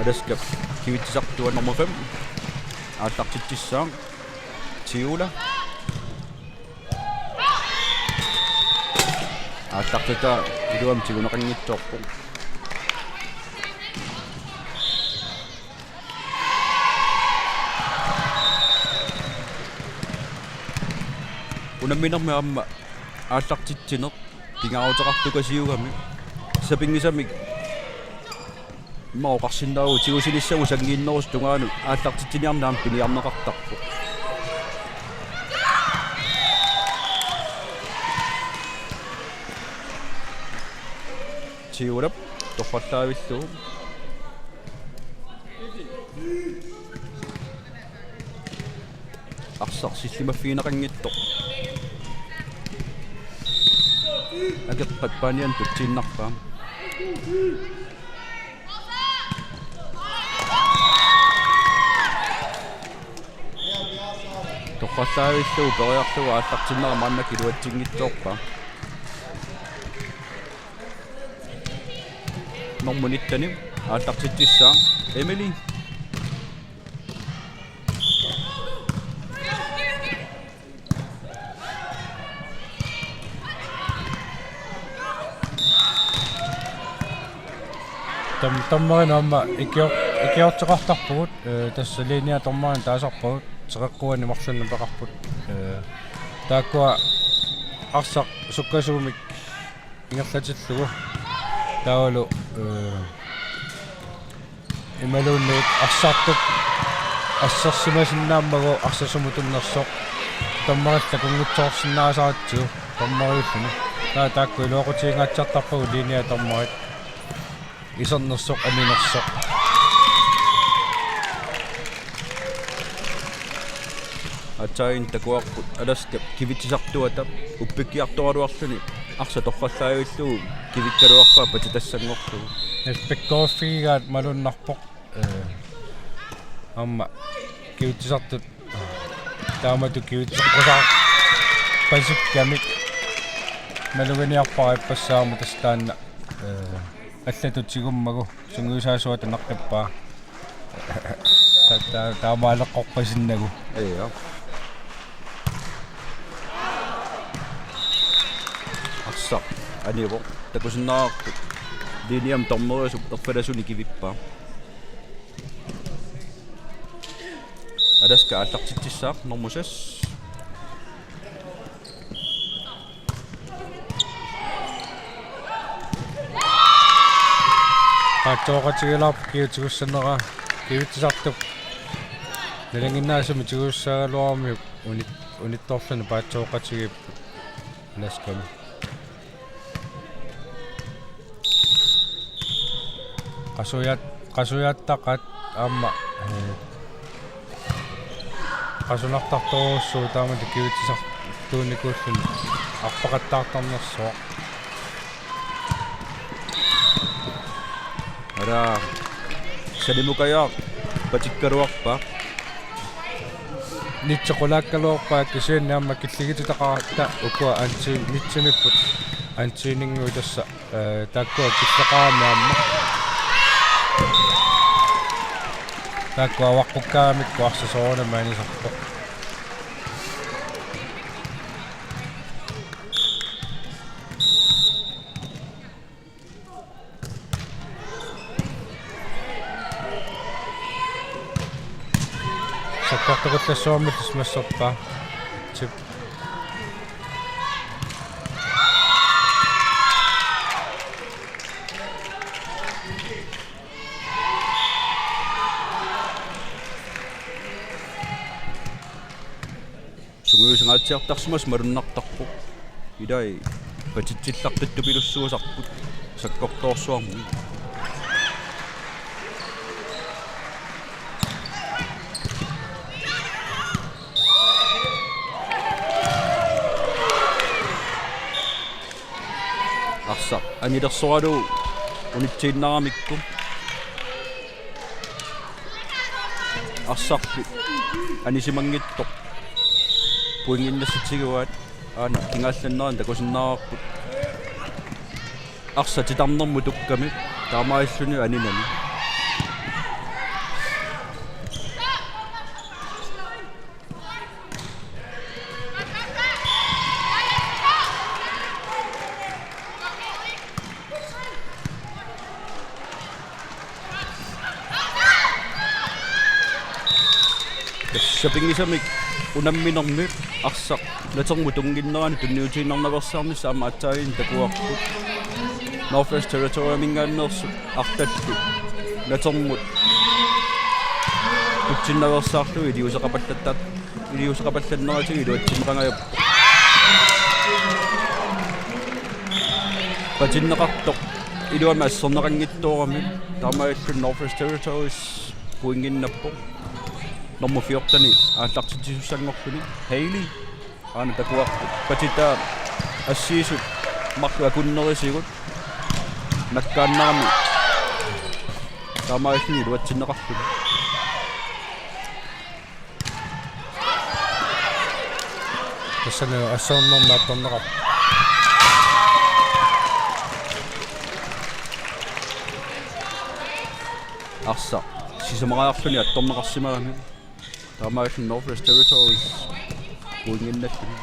Alaskap kivitsisartua nummer fem aallartitsissaaq. Tiula. Aallartitaa iluamik tiguneqanngitsoorpoq. Unamminermi aamma aallartitsineq pingaaruteqartukasiugami sapinngisamik immaqa oqarsinnaavugut tigusinissamut sanngiinnerusut tungaanut aallartitsiniarneq aamma piniarneqartarpoq. Tigulap torrallaavillugu. Arsaq sillimaffigineqanngitsoq. Akeqqat paanianut tutsiinnarpaa. Torrallaavillugu periarlugu aallartinnera maannakkut iluatsinngitsoorpaa. Nummer nitten-ip aallartitsissaaq Emily. Dom-, dommerinut aamma ikior-, ikiortoqartarpugut, ee, tassa linjea dommerinut taasarpagut, teqeqquani marlunnik peqarput. Ee, taakkua arsaq sukkasuumik ingerlatillugu. Taavalu, ee, imaluunniit arsartup assersimasinnaammagu arsaq sumut tunnersoq. Dommerillu takunngitsoorsinnaasaratsigu dommeriulluni. Taava taakku iluaqutigingaatsiartarpagut linjea dommerit. Isernersoq, aminersoq. Aatsaat takuarput Alaskap kivitsisartuata uppikkiartoraluarluni arsaq torrallaavillugu kivikkaluarpaa patitassanngorlugu. Nalpikkoorfigigaat malunnarpoq. Ee, aamma kivitsisartut taamatut kivitseqqusaaq pasikkamik maluginiarpara ippassaq aamma tassa taanna, ee, allatut tigummagu sungiusaasuata naqqippaa. Ta-, ta-, taamaaleqqorpasinnagu. Ia. Arsaq anivoq takusinnaavarput. Linjami dommeriusup erfalasunik kivippaa. Alaska aallartitsissaaq nummer seks. Paatsooqatigilaarpoq kiutigussanera kivitsisartup nalinginnaasumik tigussagaluaramiuk unit-, unittorluni paatsooqatigiipput Alaskami. Qasujaat-, qasujaataqaat aamma, ee, qasunartartorujussuuvoq taamatut kivitsisartuunikuulluni arpaqattaartarnersuaq. Ara, Sanimukajaaq patikkaluarpaa. Nitsequlaakkaluarpaa kisianni aamma killigititaqaratta ukua anti-, nitsimipput antiininngui tassa, ee, taakkua killeqarami aamma. Taakkua avaqqukkaramikku arsaq soorunami anisarpoq. Sakkortukullassuarmillu simassorpaa. Tip. Sungiusangaatsiartarsimasoq malunnartarpoq. Ilai patitsillartittupilussuusarput sakkortoorsuarmi. Arsaq anilersoralugu unitsiinnaramikku. Arsarpit anisimanngitsoq. Pointinnassatiguaat aana kingaallannerani takusinnaavarput. Arsaq titarnermut tukkami taamaalilluni aninani. Sapinngisamik unamminermi arsaq natermut tunnginnerani tunniutiinnarnaveersaarnissaq aamma aatsaannguaq takuarput. Northwest Territoryminngaanneersut arlallit natermut tutsinnaveersaarlugit iliuuseqapallattaat iliuuseqapallanneratigut iluatsinneqangajappoq. Patinneqartoq iluamik asserneqanngitsoorami, taamaalilluni Northwest Territories pointinnappoq. Nummer fjorten aallartitsisussanngorluni. Haley aana takuarput. Patitaa assiisut marluk akunnerisigut nakkaannarami, taamaalilluni iluatsinneqarluni. Tassani assernermi attorneqarpoq. Arsaq sisamariarluni attorneqarsimagami, taamaalilluni Northwest Territories pointinnalluni.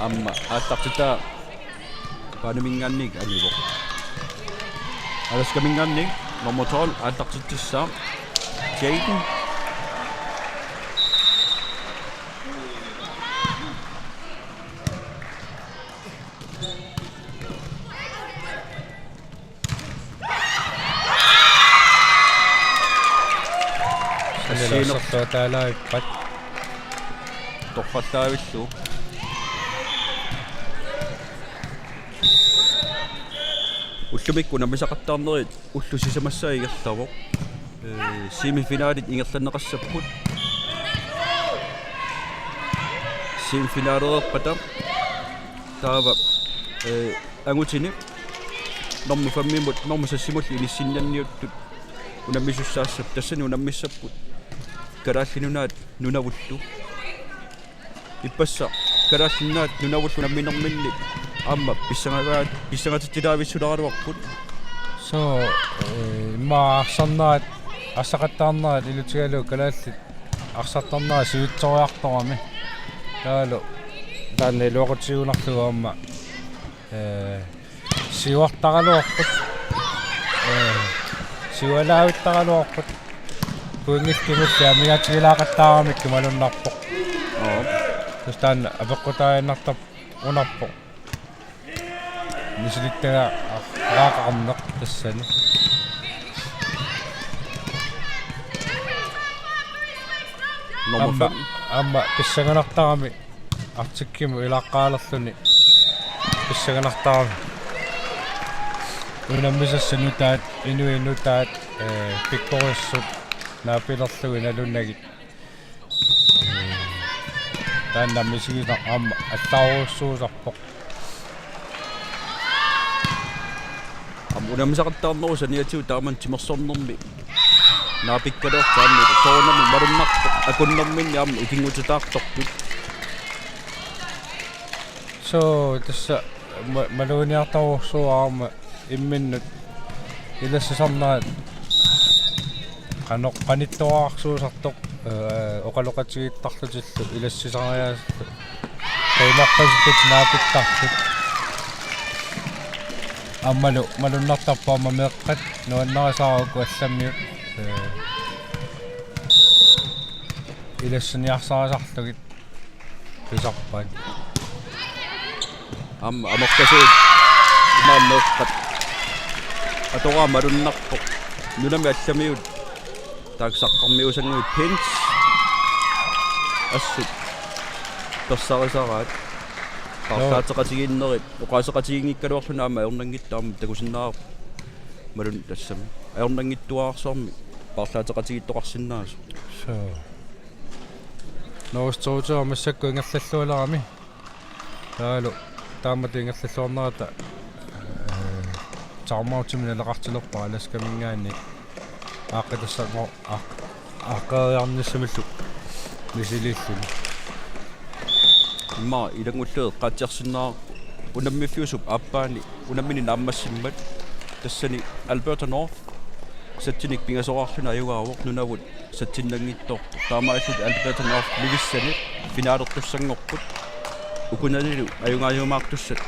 Aamma aallartitaa Paaniminngaanniit anivoq. Alaskaminngaanniit nummer tolv aallartitsissaaq Jaden. Assiineq. Assiineq. Torrallaavillugu. Ullumikkut unammisaqattaarnerit ullut sisamassaat ingerlavoq. Ee, semifinalit ingerlanneqassapput. Semifinalereerpata taava, ee, angutini nummer femimut nummer seksimullu inissinniarniuttut unammisussaassapput, tassani unammissapput Kalaallit Nunaat Nunavullu. Ippassaq Kalaallit Nunaat Nunavullu unamminerminni aamma pissangalaat-, pissangatitsilaavissuleraluarput. So, ee, immaqa arsarnerat, arsaqattaarnerat ilutigalugu kalaallit arsartarnerat sivitsoriartorami. Taavalu taanna iluaqutigiinnarlugu aamma, ee, siuartaraluarput. Ee, siualaavittaraluarput. Pointit kingulliit amigaatigilaaqattaaramikku malunnarpoq. Aap. Tassa taanna apeqqutaaginnartarpoq, unarpoq. Misilittagaa arlaaqarneq tassani. Nummer aamma, fem. Aamma pissanganartarami artikkimut ilaaqqaalerluni pissanganartarami. Unammisassat nutaat, inuit nutaat, ee, pikkorissut naapilerlugit nalunagit. Ee, taanna misigisaq aamma allarujussuusarpoq. Aamma unammisaqattaarnerup saniatigut taamani timersornermi naapikkaluartoq aamma soorunami malunnarpoq akunnerminni aamma ikinngutitaartorput. So, tassa ma-, maluginiartarujussuuara aamma imminnut ilassisarnerat qanoq qanittuararsuusartoq, ee, oqaloqatigiittarlutillu ilassisariaasullu qiimarpasippat naapittarput. Aammalu malunnartarpoq aamma meeqqat nuannarisaara uku allamiut, ee, ilassiniarsarisarlugit pisarpaat. Aamma amerlasuut imaammeeqqat atoraa malunnarpoq. Nunami allamiut taaksaqqarmiusanngui pins assut persarisaraat. Paarlaateqatigiinnerit oqaaseqatigiinngikkaluarluni aamma ajornanngitsoq aamma takusinnaavarput. Malun tassami ajornanngitsuararsuarmik paarlaateqatigiittoqarsinnaasoq. So. Northwest Territories massakkut ingerlallualerami. Taavalu taamatut ingerlalluarnerata, ee, timeoutimik naleqartilerpara Alaskaminngaanniit. Aaqqitassanngoq-, aaq-, aaqqeriarnissamillu misiliilluni. Immaqa ilanngullugit eqqaatsiarsinnaavarput unammiffiusup aappaani unammini naammassimmat, tassani Alberta North satsinik pingasoraarluni ajugaavoq, Nunavut satsinnanngitsoorpoq. Taamaalillutik Alberta North nivissani finalertussanngorput. Ukunanilu ajugaajumaartussat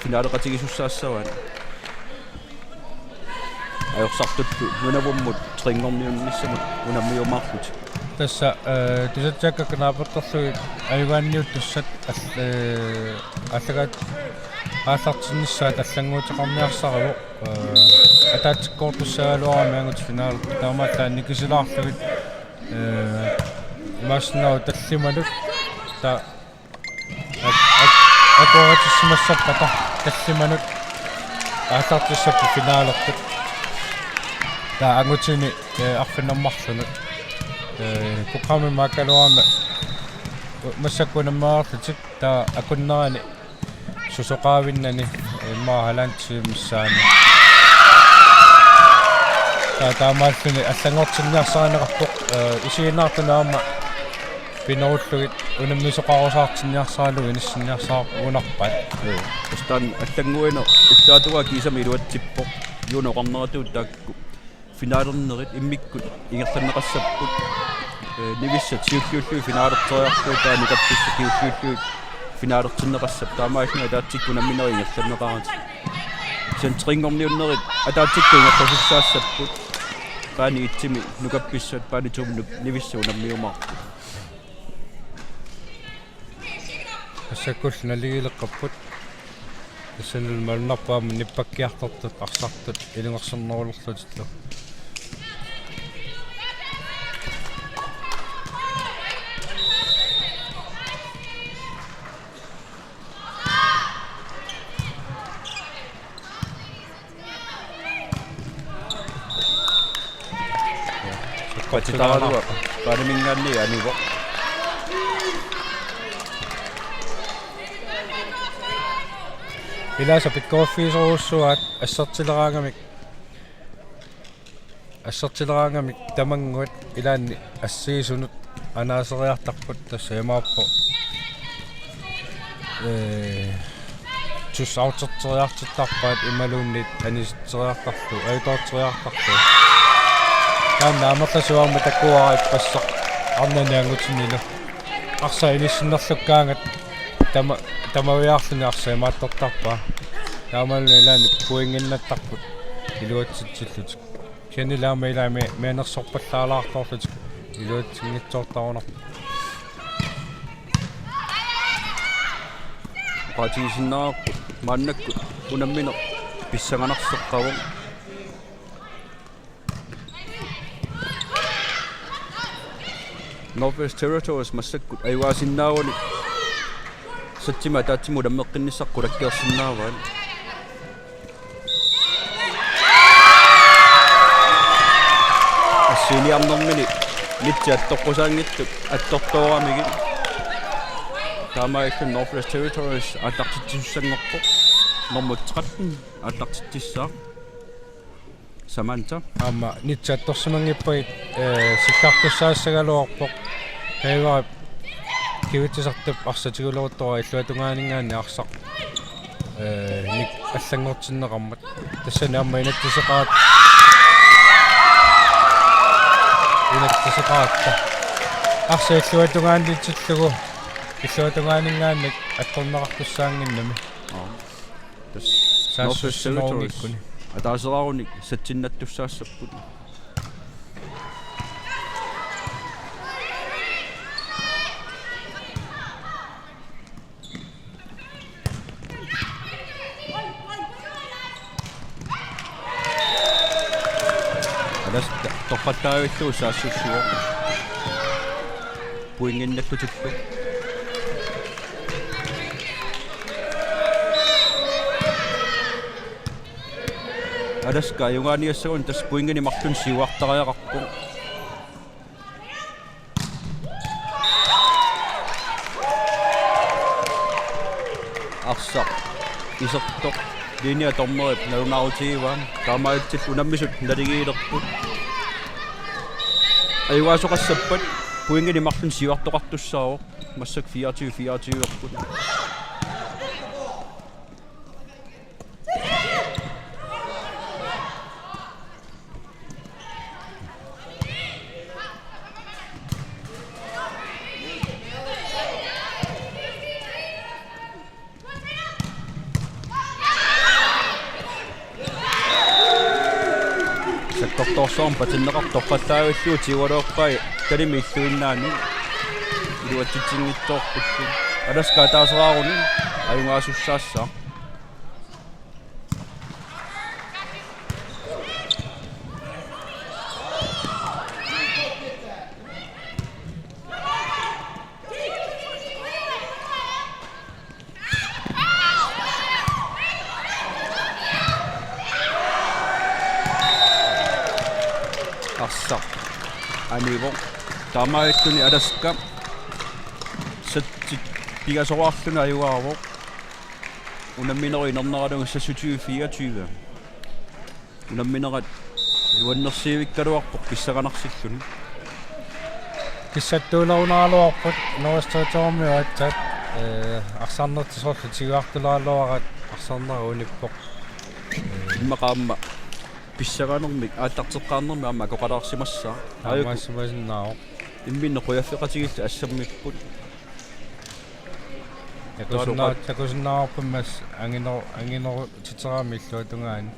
finaleqatigisussaassavaat. ajorsartullu Nunavummut trinngorniunnissamut unammiumaarlutik. Tassa, eh, Tusatsiakkakka naapertorlugit ajugaanniuttussat al-, eh, allagat aallartinnissaat allannguuteqarniarsarivoq, eh, ataatsikkoortussagaluarami angut finaali taamaallaat nikisilaarlugit, eh, imaassinnaavoq tallimanut ta-, ak-, ak-, akueritissimassappata tallimanut aallartissapput finaalertut. Taava angutini, eh, arfineq-marlunut. Eh, programmi maakkaluarama massakkut unammereerlutik taava akunnerani susoqaavinnani, eh, immaqa halvanden time missaani. Taava taamaalluni allanngortinniarsarineqarpoq, eh, isiginnaartunut aamma pinerullugit unammisoqarusaartinniarsaralugu inissinniarsarigunarpaat. Ee, tassa taanna allannguineq ullaap tungaa kiisami iluatsippoq. Juno oqarneratut taakku finaalinerit immikkut ingerlanneqassapput. Ee, Nivissat siulliullugit finaaliteriarlugu taava nukappissat siulliullugit finaalitinneqassapput. Taamaalilluni ataatsikkut unamminerit ingerlanneqaratik. Kisianni trinngorniunnerit ataatsikkut ingerlasussaassapput. Baani etsimi nukappissat, baani tomi Nivissat unammiumaarput. Tassakkullu naligiileqqapput. Tassanilu malunnarpoq aamma nippakkiartortut arsartut ilungersornerulerlutillu. Patitaraluaq baaniminngaanniit anivoq. Ilaasa pikkoriffigisorujussuugaat assertileraangamik. Assertileraangamik tamannguit ilaanni assigisunut anaaseriartarput tassa imaappoq. Ee, tusauterteriartittarpaat imaluunniit anisitseriartarlugu, ajutoorteriartarlugu. Taanna amerlasuut aamma takuara ippassaq arnani angutinilu. Arsaq inissinnerlukkaangat tama-, tamaviaarluni arsaq imaattortarpaa. Taamaalilluni ilaanni pointinnattarput iluatsitsillutik. Kisiannili aamma ilaanni mi-, mianersorpallaalaartorlutik iluatsinngitsoortarunarput. Oqaatigisinnaarput maannakkut unammineq pissanganarseqqavoq. Northwest Territories massakkut ajugaasinnaaguni satsima ataatsimut unammeqqinnissaq qulakkeersinnaavaat. Assiiniarnermini nitsi attoqqusaanngitsut attortooramigit. Taamaalilluni Northwest Territories aallartitsisussanngorpoq. Nummer tretten aallartitsissaaq. Samantha. Aamma nitsi attorsimanngippagit, eh, sikkartussaassagaluarpoq. Kaivarip kivitsisartup arsaq tiguleruttoq illuatungaaninngaanniit arsaq, eh, nik-, allanngortinneqarmat. Tassani aamma inatsiseqaat-, inatsiseqaratta. Arsaq illuatungaaniitillugu illuatungaaninngaanniit attorneqartussaannginnami. Aa. Tassa Northwest Territories saassussinerunngikkuni. Ataaserarunik satsinnattussaassapput. Alaska torrattaavillugu saassussivoq. Pointinnallutillu. Alaska ajugaaniassaguni tassa pointinik marlunnik siuartariaqarpoq. Arsaq isertoq linjea dommerip nalunaarutigivaa. Taamaalillutillu unammisut naligiilerput. Ajugaasoqassappat pointinik marlunnik siuartoqartussaavoq. Massakkut fireogtyve fireogtyve-erput. Torsuarmi patinneqartoq toqqattaavilluu tigualuarpai talimi illuinnaani. Iluatsitsinngitsoorpullu. Alaska ataaseraaruni ajugaasussaassaaq. Arsaq anivoq. Taamaalilluni Alaska satsit pingasoraarluni ajugaavoq. Unamminerup inerneralugu seksogtyve fireogtyve. Unamminerat nuannersiivikkaluarpoq pissanganarsiorluni. Kissattuulerunaraluarput Northwest Territories aatsaat, ee, arsarnertik soorlu tiguartuleraluarat arsarnera unippoq. Immaqa aamma pissanganermik aallarteqqaarnermik aamma akoqalaarsimassaaq. Aamma ajuku assimasinnaavoq. Imminneq qujaffeqatigiillutik assammipput. Takusinnaa-, takusinnaavarput massa anginer-, anginerutiterami illuatungaani.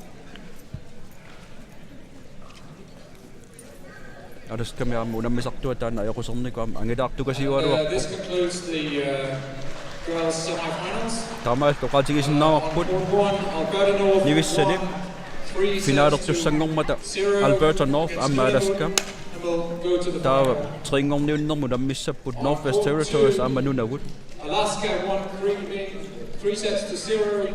Alaskami aamma unammisartua taanna ajoqusernikoq aamma angilaartukasiugaluarpoq. Uh, this concludes the, uh, girls semifinals. Taamaalillutik oqaatigisinnaavarput. On board one, Alberta North Nivissani one, three sets to finalertussanngormata zero Alberta North in aamma Alaska. And we'll go to the final. Taava trinngorniunnermut unammissapput Northwest Territories aamma Nunavut. Alaska won three, three sets to zero.